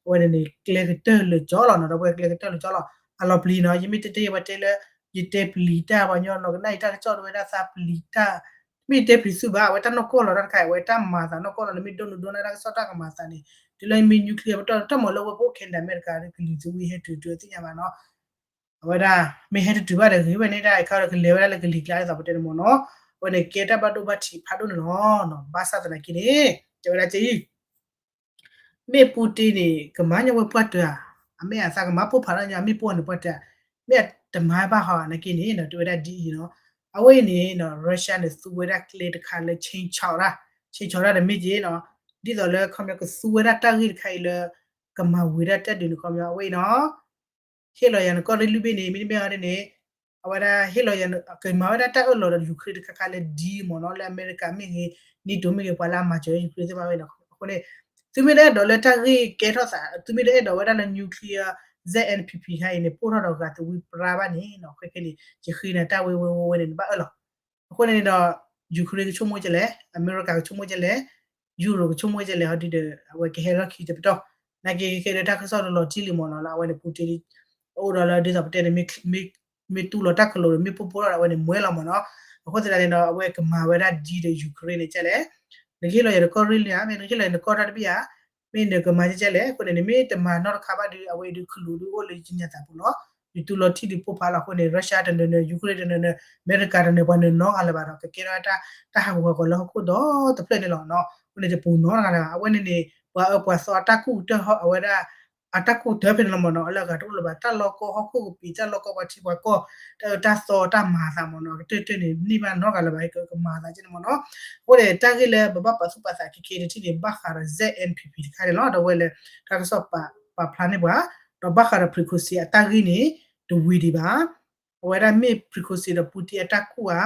အဝဲန့ၣ်န့ၣ် ကျဲကတၢၢ်လၢာ်ကၠီလီၤနီၤ. ဒီးပဝဲကျဲကတၢၢ်လၢာ်ကၠီလီၤ. အလီၤပျံၤနီၤ ယမ့ၢ်တဲတဲယဲပှၤတဲလၢ ယတဲပျံၤတၢ်ပှၤကညီနီၤ ကနၣ်ယတၢ်ကစီၣ်တဝဲဒၣ်သးပျံၤတၢ် မ့ၢ်ယတဲပျံၤသုဘၣ် အဝဲတၢ်နီၢ်ကီၢ်လီၤတၢ်တခါ အဝဲတၢ်မၤသးနီၢ်ကီၢ်လီၤ နမ့ၢ်ဒိၣ်နဒိၣ်နၢ်တၢ်ကစီၣ်တၢ်ကမၤသးန့ၣ် တုၤလၢမ့ၢ် nuclear ပတီၢ် တၢ်မၤလၢဝဲပအိၣ် Canada အမဲရကၤဒီးကလံၤသဝံဟဲတုၤတုၤသ့ၣ်ညါဘၣ်နီၤ. အဝဲဒၣ် မ့ၢ်ဟဲတတုၤဘၣ်ဒီးဂ့ၤဝဲန့ၣ်ဒၣ် အခါဒီးကလဲၤဝဲဒၣ်လၢကလံၤကျါဒ်သိးပတဲန့ၣ်မ့ၢ်နီၤ. အဝဲန့ၣ်ကဲတၢ်ဘၣ်ဒိဘၣ်ထံးဖးဒိၣ်န့ၣ်လီၤ. ဘၣ်ဆၣ်သနာ်က့န့ၣ် တဲဝဲဒၣ်က့ မ့ၢ် Putin န့ၣ် ကမၤညီဝဲပှၢ်တၢၢ်ဧါ, အမ့ၢ်အသးကမၤပိၢ်ဖးထီၣ်ညီ မ့ၢ်ပိၢ်န့ၣ်ပှၢ်တၢၢ်ဧါ, မ့ၢ်အတမၤဘၣ်ဟီဧါ နာ်က့န့ၣ် တဲဝဲဒၣ်ဒ်အံၤနီၤ. အဝဲအံၤန့ၣ်နီၤ Russia န့ၣ် သူဝဲဒၣ်ကျဲတခါလၢ ခြိမ်းခြောက် တၢ် ခြိမ်းခြောက် တၢ်ဒီးမ့ၢ်က့နီၤ, ဒ်သိးလၢခီပညီကသူဝဲဒၣ်တၢ်ဂ့ၢ်တခါအံၤလၢ ကမၤဝံၤဒၣ်တၢ်ဒုးန့ၣ်ခီပညီ အဝဲအံၤနီၤ ဟ့ၣ်လီၤယၤနကီၢ်ရ့ၣ်လွံၢ်ဘ့ၣ်န့ၣ် မ့တမ့ၢ်အီၤဒ်န့ၣ် အဝဲဒၣ်ဟ့ၣ်လီၤယၤ ကမၤဝဲဒၣ်တၢ်အၢၣ်လီၤဒီး Ukraine တခါခါလၢ deal မ့ၢ်နီၤ လၢအမဲရကၤမ့ၢ်ဂ့ၤ NATO မ့ၢ်ဂ့ၤ ပှၤလၢအမၤစၢၤ Ukraine သ့ၣ်တဖၣ်ဝဲန့ၣ် အဃိန့ၣ် သုမ့ၢ်တအဲၣ်ဒိးလၢတၢ်ဂ့ၢ်ကဲထီၣ်သး သုမ့ၢ်တအဲၣ်ဒိးဝဲဒၣ်လၢ nuclear Z N P P ခါအံၤန့ၣ် ပိၢ်ထီၣ်ဒီးဂၤသဝံပြါဘၣ်န့ၣ်နီၤ ခဲခဲန့ၣ် ယဃ့နၤတၢ်ဝဲဝဲဝဲဝဲန့ၣ် နဘၣ်အၢၣ်လီၤ အဃိန့ၣ်န့ၣ်ဒီး Ukraine ကဆိကမိၣ်ကလဲၣ်, အမဲရကၤကဆိကမိၣ်ကလဲၣ်, Europe ကဆိကမိၣ်ကလဲၣ် ဟီဒ်ဒီး အဝဲကဟဲလီၢ်ခံတပတီၢ်, နာ်က့ခဲခဲဒီးတၢ်ကစီၣ်တလီၤတံၢ်လံမ့ၢ်နီၤ လၢအဝဲန့ၣ် Putin အိၣ်ဒီးလၢဒ်သိးပတဲန့ၣ် မ့ၢ်တူၢ်လီၤတၢ်ကလိၤဒီး မ့ၢ်ပိၢ်ပိၢ်ထီၣ်ဒီး အဝဲန့ၣ်မွဲလီၤမ့ၢ်နီၤ, အဃိသတးန့ၣ်ဒီး အဝဲကမၤဝဲဒၣ် deal ဒီး Ukraine န့ၣ်ကလဲၣ်, နကဟ့ၣ်လီၤယၤနကီၢ်ရ့ၣ်လံဧါ, မ့ၢ်နကဟ့ၣ်လီၤယၤနကီၢ်တၢ်တဘ့ၣ်ဧါ, မ့ၢ်နကမၤကလဲၣ်, အဃိန့ၣ် နမ့ၢ်တမၤနီတခါဘၣ်ဒီး အဝဲအံၤဒုးခလူးဒုးအိၣ်လၢယညါသးပူၤလီၤ. ယတူၢ်လီၤထံၣ်ဒုးပိၢ်ဖးလီၤအဃိန့ၣ် Russia တနၢၤနၢၤ Ukraine တနၢၤနၢၤ အမဲရကၤတနၢၤ ပှၤနၢၤနီတဂၤလၢၤဘၣ်ဒီး ကကဲထီၣ်တၢ် တၢ်ဟးဂူာ်ဟးဂီၤလၢဟီၣ်ခိၣ်ဒီတဖျၢၣ်န့ၣ်လီၤ. အဃိန့ၣ် တပူၤနီတဂၤလၢၤဘၣ်. အဝဲန့ၣ်န့ၣ် ပှၤအၢပှၤသီအတၢ်ကူၣ်တၢ်ဟီၣ် အဝဲဒၣ် အတၢ်ကူၣ်တၢ်ဖဲန့ၣ်လီၤမ့ၢ်နီၤ, အလၢအဂၤတအိၣ်လၢၤဘၣ်. တၢ်လီၢ်ကီၢ်ဟီၣ်ခိၣ်ကပံာ် တၢ်လီၢ်ကီၢ်ပှၤထံပှၤကီၢ် တၢ်အၢတၢ်သီတၢ်မၤအသးမ့ၢ်နီၤ, ကတၢၢ်တၢၢ်န့ၣ် န့ၢ်ဘၣ်နီတဂၤလၢၤဘၣ် ကမၤအသးကဲန့ၣ်မ့ၢ်နီၤ. အဃိန့ၣ် တၢ်ဂ့ၢ်လၢပဘၣ်ပာ်သူၣ်ပာ်သးခဲခဲတထံၣ်န့ၣ် ဘၣ်ဃးဒီး Z N P P တခါန့ၣ်လီၤ. ဒီးဝဲလၢ တၢ်ကစီၣ်ပာ်ဖျါန့ၢ်ပှၤ ဒီးဘၣ်ဃးဒီး Prigozhin အတၢ်ဂ့ၢ်န့ၣ် တဝံၤဒံးဘၣ်. အဝဲဒၣ်မ့ၢ် Prigozhin ဒီး Putin အတၢ်ကူၣ်ဧါ,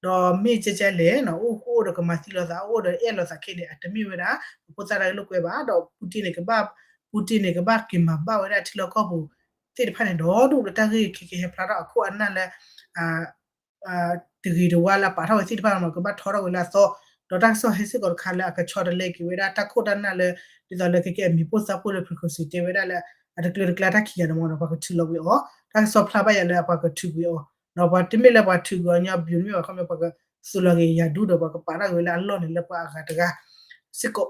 ဒီးမ့ၢ်ကဲကဲလဲၣ် အိၣ်အိၣ်ဒီးကမၤသံလိာ်သး အိၣ်ဒီးအဲၣ်လိာ်သးခဲန့ၣ် အတမ့ၢ်ဝဲဒၣ် ပဖိသၣ်တၢ်ဂ့ၢ်လိာ်ကွဲဘၣ်. ဒီး Putin န့ၣ်ကဘၣ် Putin န့ၣ်ကဘၣ်က့ၤမၤဘၣ်ဝဲဒၣ်ထံလီၢ်ကီၢ်ပူၤသ့ၣ်တဖၣ်န့ၣ် ဒီဒူၣ်လၢတၢ်ဂ့ၢ်ခဲခဲဟဲဖျါထီၣ်အခိၣ်အနၢ်လၢ တဂ့ၤတဝါလၢအပာ်ထီၣ်ဝဲသ့ၣ်တဖၣ်မ့ၢ်နီၤ ကဘၣ်ထီထီၣ်ဝဲလၢအသီ, ဒီးတၢ်ကစီၣ်ဟဲစ့ၢ်ကီးတခါလၢအကဆီတလဲက့ၤဝဲဒၣ်တၢ်ခိၣ်တၢ်နၢ်လၢ ဒ်သိးလၢခဲကဲအမံၤပိၢ်သၣ်ပိၢ်လၢ Prigozhin တဲဝဲဒၣ်လၢ အတကျၢၤတကျါတၢ်ခံးဂၤန့ၣ်မ့ၢ်နီၤ ပှၤကထုးလီၤကွံာ်အီၤ, တၢ်ကစီၣ်ဖျါဘၣ်ယၤလၢပှၤကထုးကွံာ်အီၤ, ဒီးပှၤတမ့ၢ်လၢပှၤထုးကွံာ်အီၤညီဘျုး တမ့ၢ်ဘၣ် ခီပညီပှၤကသူးလီၤက့ၤယၤဒူဒီး ပှၤကပာ်ထီၣ်က့ၤဝဲလၢအလီၢ်န့ၣ် လၢပှၤအဂၤတဂၤ စ့ၢ်ကီ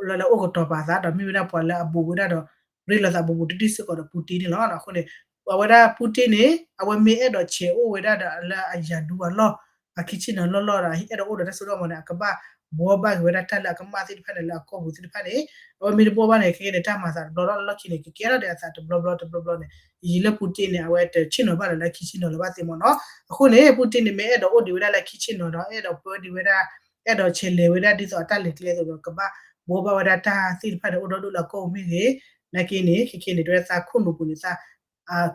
းလၢအိၣ်ကတီၤပာ်သး ဒီးမ့ၢ်ဝဲဒၣ်ပှၤလၢအဘူးဝဲဒၣ်ဒီး ရ့လိာ်သးဘူးဘူးတံၢ်တံၢ်စ့ၢ်ကီးဒီး Putin န့ၣ်လီၤ. အဃိန့ၣ် အဝဲဒၣ် Putin န့ၣ် အဝဲမ့ၢ်အဲၣ်ဒိးဆဲးအိၣ်ဝဲဒၣ်ဒီးလၢအယၤဒူအလီၢ် အခံဆ့ၣ်နီၤလီၢ်လီၢ်ဒီး အဲၣ်ဒိးအိၣ်ဒီးတၢ်စိတၢ်ကမီၤန့ၣ် အကဘၣ်ဘှီဘၣ်က့ၤဝဲဒၣ်တၢ်လၢအကမၣ်သ့ၣ်တဖၣ်န့ၣ် လၢအကီၢ်ပူၤသ့ၣ်တဖၣ်န့ၣ် အဝဲမ့ၢ်တဘှီဘၣ်န့ၣ် ခဲကနံၣ်န့ၣ် တၢ်မၤသးတဘျီလီၢ်လီၢ်ခံန့ၣ် ကကဲထီၣ်ဒီးအသးတဘျီဘျီတဘျီဘျီန့ၣ် ယံာ်လၢ Putin န့ၣ် အဝဲတဆ့ၣ်နီၤဘၣ်လၢလၢခံဆ့ၣ်နီၤလၢၤဘၣ်သ့မ့ၢ်နီၤ. အဃိန့ၣ် Putin န့ၣ် မ့ၢ်အဲၣ်ဒိးအိၣ်ဒံးဝဲဒၣ်လၢခံဆ့ၣ်နီၤဒီး အဲၣ်ဒိးပၢဒံးဝဲဒၣ် အဲၣ်ဒိးဆဲးလဲၤဝဲဒၣ်ဒ်သိးအတၢ်လဲၤကျဲအသိးဒီး ကဘၣ်ဘှီဘၣ်ဝဲဒၣ်တၢ်သ့ၣ်တဖၣ်န့ၣ် အိၣ်ဒီဒူၣ်လၢအကီၢ်ပူၤမ့ၢ်ဂ့ၤ, နာ်က့န့ၣ် ခဲကနံၣ်န့ၣ် တဝဲသးခိၣ်နူာ်ပူၤန့ၣ် သး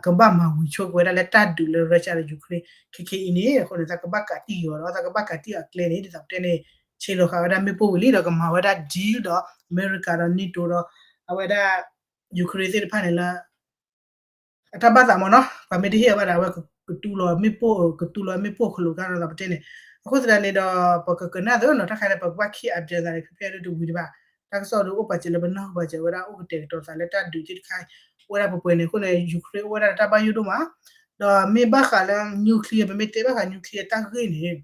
ကဘၣ်မၤဝံၤဆိက့ၤဝဲဒၣ်လၢတၢ်ဒုးလၢ Russia ဒီး Ukraine ခဲကနံၣ်အံၤန့ၣ် အဃိန့ၣ် သးကဘၣ်ကးတံၢ်အီၤဒီး သးကဘၣ်ကးတံၢ်အီၤအကျဲန့ၣ် ဒ်သိးပတဲန့ၣ် ဆဲးလီၤဃာ်ဝဲဒၣ်မ့ၣ်ပိၢ်ဝံၤလံဒီး ကမၤဝဲဒၣ် deal ဒီး အမဲရကၤဒီး NATO ဒီး အဝဲဒၣ် Ukraine သ့ၣ်တဖၣ်န့ၣ်လၢ အတၢ်ဘၣ်သးမ့ၢ်နီၤ ပှၤမ့ၢ်တဟ့ၣ်အီၤဘၣ်ဒီး အဝဲကတူၢ်လီၤမ့ၣ်ပိၢ် ကတူၢ်လီၤမ့ၣ်ပိၢ်ခလိာ်ကါဒီးပတဲန့ၣ် အဃိသတးန့ၣ်ဒီး ပကကနၣ်သ့နီၤ တၢ်ခါန့ၣ် ပကဘၣ် keep update သးန့ၣ် ဖဲဖဲဒၣ်တဝံၤဒံးဘၣ် တၢ်ကစီၣ်ဒုးအိၣ်ပာ်စၢၤလၢပနၢ်ဟူပာ်စၢၤဝဲဒၣ် အိၣ်ကတဲာ်ကတီၤသးလၢတၢ်ဒုးသ့ၣ်တခါ အိၣ်ဝဲဒၣ်ပှဲၤပှဲၤန့ၣ် အဃိန့ၣ် Ukraine အိၣ်ဝဲဒၣ်တၢ်ဘၣ်ယိၣ်ဒိၣ်မး ဒီးမ့ၢ်ဘၣ်ဃးလၢ nuclear ပမ့ၢ်တဲဘၣ်ဃး nuclear တၢ်ဂ့ၢ်န့ၣ်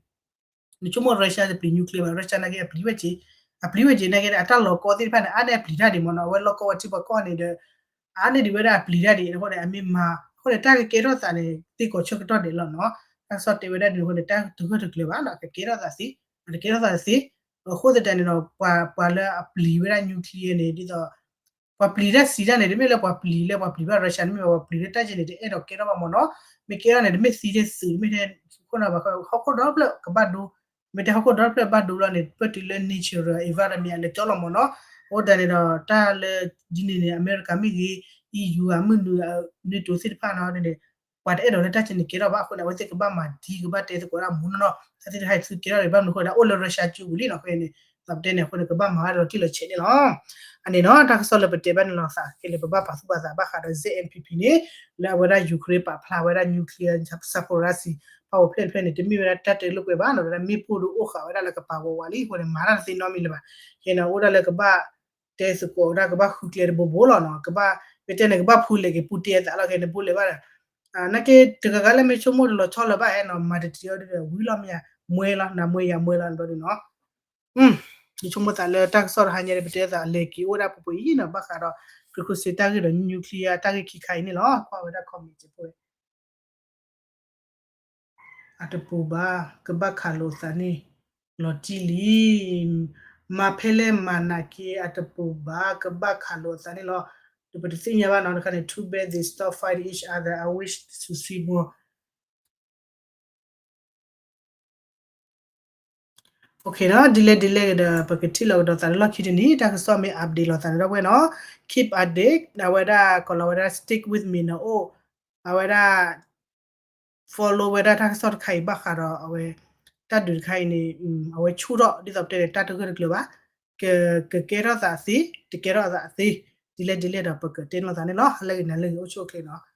နဆိကမိၣ် Russia တပျံၤ nuclear ဘၣ် Russia နာ်က့အပျံၤဝဲက့ၤ အပျံၤဝဲက့ၤနာ်က့ အတၢ်လီၤကီသ့ၣ်တဖၣ်န့ၣ် အါန့ၢ်အပျံၤတၢ်ဒံးမ့ၢ်နီၤ အဝဲလီၢ်ကီဝဲထံပှၤကီၢ်န့ၣ်ဒီး အါန့ၢ်ဒံးဝဲဒၣ်အပျံၤတၢ်ဒံး အဃိန့ၣ် အမ့ၢ်မၤ အဃိန့ၣ် တၢ်ကကဲထီၣ်သးန့ၣ် သ့ၣ်ကီးဆၢကတီၢ်ဒဲးလီၤနီၤ တၢ်ကစီၣ်တဲဝဲဒၣ်ဒ်န့ၣ်အဃိန့ၣ် တၢ်တဂၢၢ်တကျၢၤဘၣ်နီၤ ကကဲထီၣ်သးသ့ တကဲထီၣ်သးသ့ အဃိသတးန့ၣ်ဒီး ပှၤ ပှၤလၢအပျံၤဝဲဒၣ် nuclear န့ၣ် ဒ်သိး ပှၤပျံၤတၢ်စံးတၢ်န့ၣ် တမ့ၢ်လၢပှၤပျံၤလၢပှၤပျံၤဘၣ် Russia တမ့ၢ်ဘၣ် ပှၤပျံၤလၢတၢ်ကဲန့ၣ် တအဲၣ်ဒိးကဲထီၣ်ဘၣ်မ့ၢ်နီၤ မ့ၢ်ကဲထီၣ်န့ၣ် တမ့ၢ်သံတသုး တမ့ၢ်ထဲ ခိၣ်နီၤဘၣ် ဟီၣ်ခိၣ်ဒီဖျၢၣ်ကဘၣ်ဒိ မ့ၢ်တဲဟီၣ်ခိၣ်ဒီဖျၢၣ်ဘၣ်ဒိလီၤန့ၣ် ပၢၢ်တုၤလၢ natural environment အလဲၤကၠီလီၤမ့ၢ်နီၤ အဃိသတးန့ၣ်ဒီး တၢ်လၢဒ်န့ၣ်န့ၣ် အမဲရကၤမ့ၢ်ဂ့ၤ EU အမုၢ်နုာ် NATO သ့ၣ်တဖၣ်နီၤန့ၣ် ပှၤတအဲၣ်ဒိးလၢတၢ်ကဲန့ၣ်ကဲထီၣ်ဘၣ်အဃိန့ၣ် အဝဲသ့ၣ်ကဘၣ်မၤဒ်ကဘၣ်တဲသကိးဒၣ်မူနီၤနီၤ တၢ်သ့ၣ်တခါအံၤသုကဲထီၣ်န့ၣ် ဘၣ်မနုၤအဃိန့ၣ် အိၣ်လၢ Russia ကၠူပူၤလံနီၤ အဃိန့ၣ် သးပတဲန့ၣ် အဃိန့ၣ် ကဘၣ်မၤဝဲဒီးလီၤတံၢ်လီၤဆဲးန့ၣ်လီၤ အန့ၣ်နီၤ တၢ်ကစီၣ်လၢပတဲဘၣ်န့ၣ်လီၤသးခဲလၢာ် ပဘၣ်ပာ်သူၣ်ပာ်သးဘၣ်ဃးဒီး Z N P P န့ၣ် လၢအဝဲဒၣ် Ukraine ပာ်ဖျါဝဲဒၣ် nuclear Zaporizhzhia power plant ဖဲန့ၣ် တမ့ၢ်ဝဲဒၣ်တၢ်တလိာ်ကွဲဘၣ်နီၤ ဒီးမ့ၣ်ပိၢ်ဒုးအိၣ်ဃာ်ဝဲဒၣ်လၢကပၤဝးဝးလံ အဃိန့ၣ် မၤတၢ်တသ့နီတမံၤလၢၤဘၣ် ခဲန့ၣ် အိၣ်ဒၣ်လၢကဘၣ် တဲသကိးဒၣ်ကဘၣ်ဃုကျဲတဘိဘိလီၤနီၤ ကဘၣ် မ့ၢ်တဲန့ၣ် ကဘၣ်ဖူလဲၤက့ၤပူၤတ့ၢ်အသးလီၤ ခဲန့ၣ် ဘိလဲၤဘၣ်ဒီး နာ်က့တဂၤဂၤလၢမ့ၢ်ဆိကမိၣ်တလီၤဆီလၢၤဘၣ်ဟဲနီၤ မၤတတံၤအီၤဒ်ဒီး ဝံၤလီၤမ့ၢ်ယၤ မွဲလီၤ နၤမွဲယၤမွဲလီၤ ဘျီဒ်နီၤ ယဆိကမိၣ်သးလၢတၢ်ကစီၣ်တဟါညါန့ၣ် ပတဲသးလဲၤက့ၤအိၣ်ဒၣ်ပှဲၤပှဲၤအံၤနီၤ ဘၣ်ဃးဒီး ခရံာ်ခူစ့တၢ်ဂ့ၢ်ဒီး nuclear တၢ်ဂ့ၢ်ခံခါအံၤန့ၣ်လီၤ ကွၢ်ဝဲဒၣ် comment စ့ၢ်ဖိ အတပူၤဘၣ် ကဘၣ်ခးလိာ်သးန့ၣ် လီၤတံၢ်လံ. မၤဖဲလဲၣ်မၤနာ်က့ အတပူၤဘၣ် ကဘၣ်ခးလိာ်အသးန့ၣ်လီၤ. ဒီးပတသ့ၣ်ညါဘၣ်နီၤ တခါန့ၣ် too bad they stop fighting each other, I wish to see more. Okay နီၤ ဒ်လဲၣ်ဒ်လဲၣ်ဒီး ပကထံၣ်လိာ်ကဒီးသးလၢလီၢ်ခံတနံၤ တၢ်ကစီၣ်မ့ၢ် update လိာ်သးန့ၣ်ဒီပုၢ်ဝဲၢ်နီၤ keep update အဝဲဒၣ်ကီးလီၤဝဲဒၣ် stick with me နီၤ အိၣ် အဝဲဒၣ် follow ဝဲဒၣ်တၢ်ကစီၣ်တခါအံၤဘၣ်ဃးဒီးအဝဲ တၢ်ဒုးတခါအံၤန့ၣ် အဝဲဆူၣ်ထီၣ်ဒ်သိးပတဲန့ၣ် တၢ်တဂၢၢ်တကျၢၤဘၣ် ကကဲထီၣ်သးသ့ တကဲထီၣ်သးသ့ ဒ်လဲၣ်ဒ်လဲၣ်ဒီး ပကတဲလိာ်သးန့ၣ်လီၤ ဟါလၢဂ့ၤ နၤလၢဂ့ၤ အိၣ်ဆူၣ်အိၣ်ချ့နီၤ.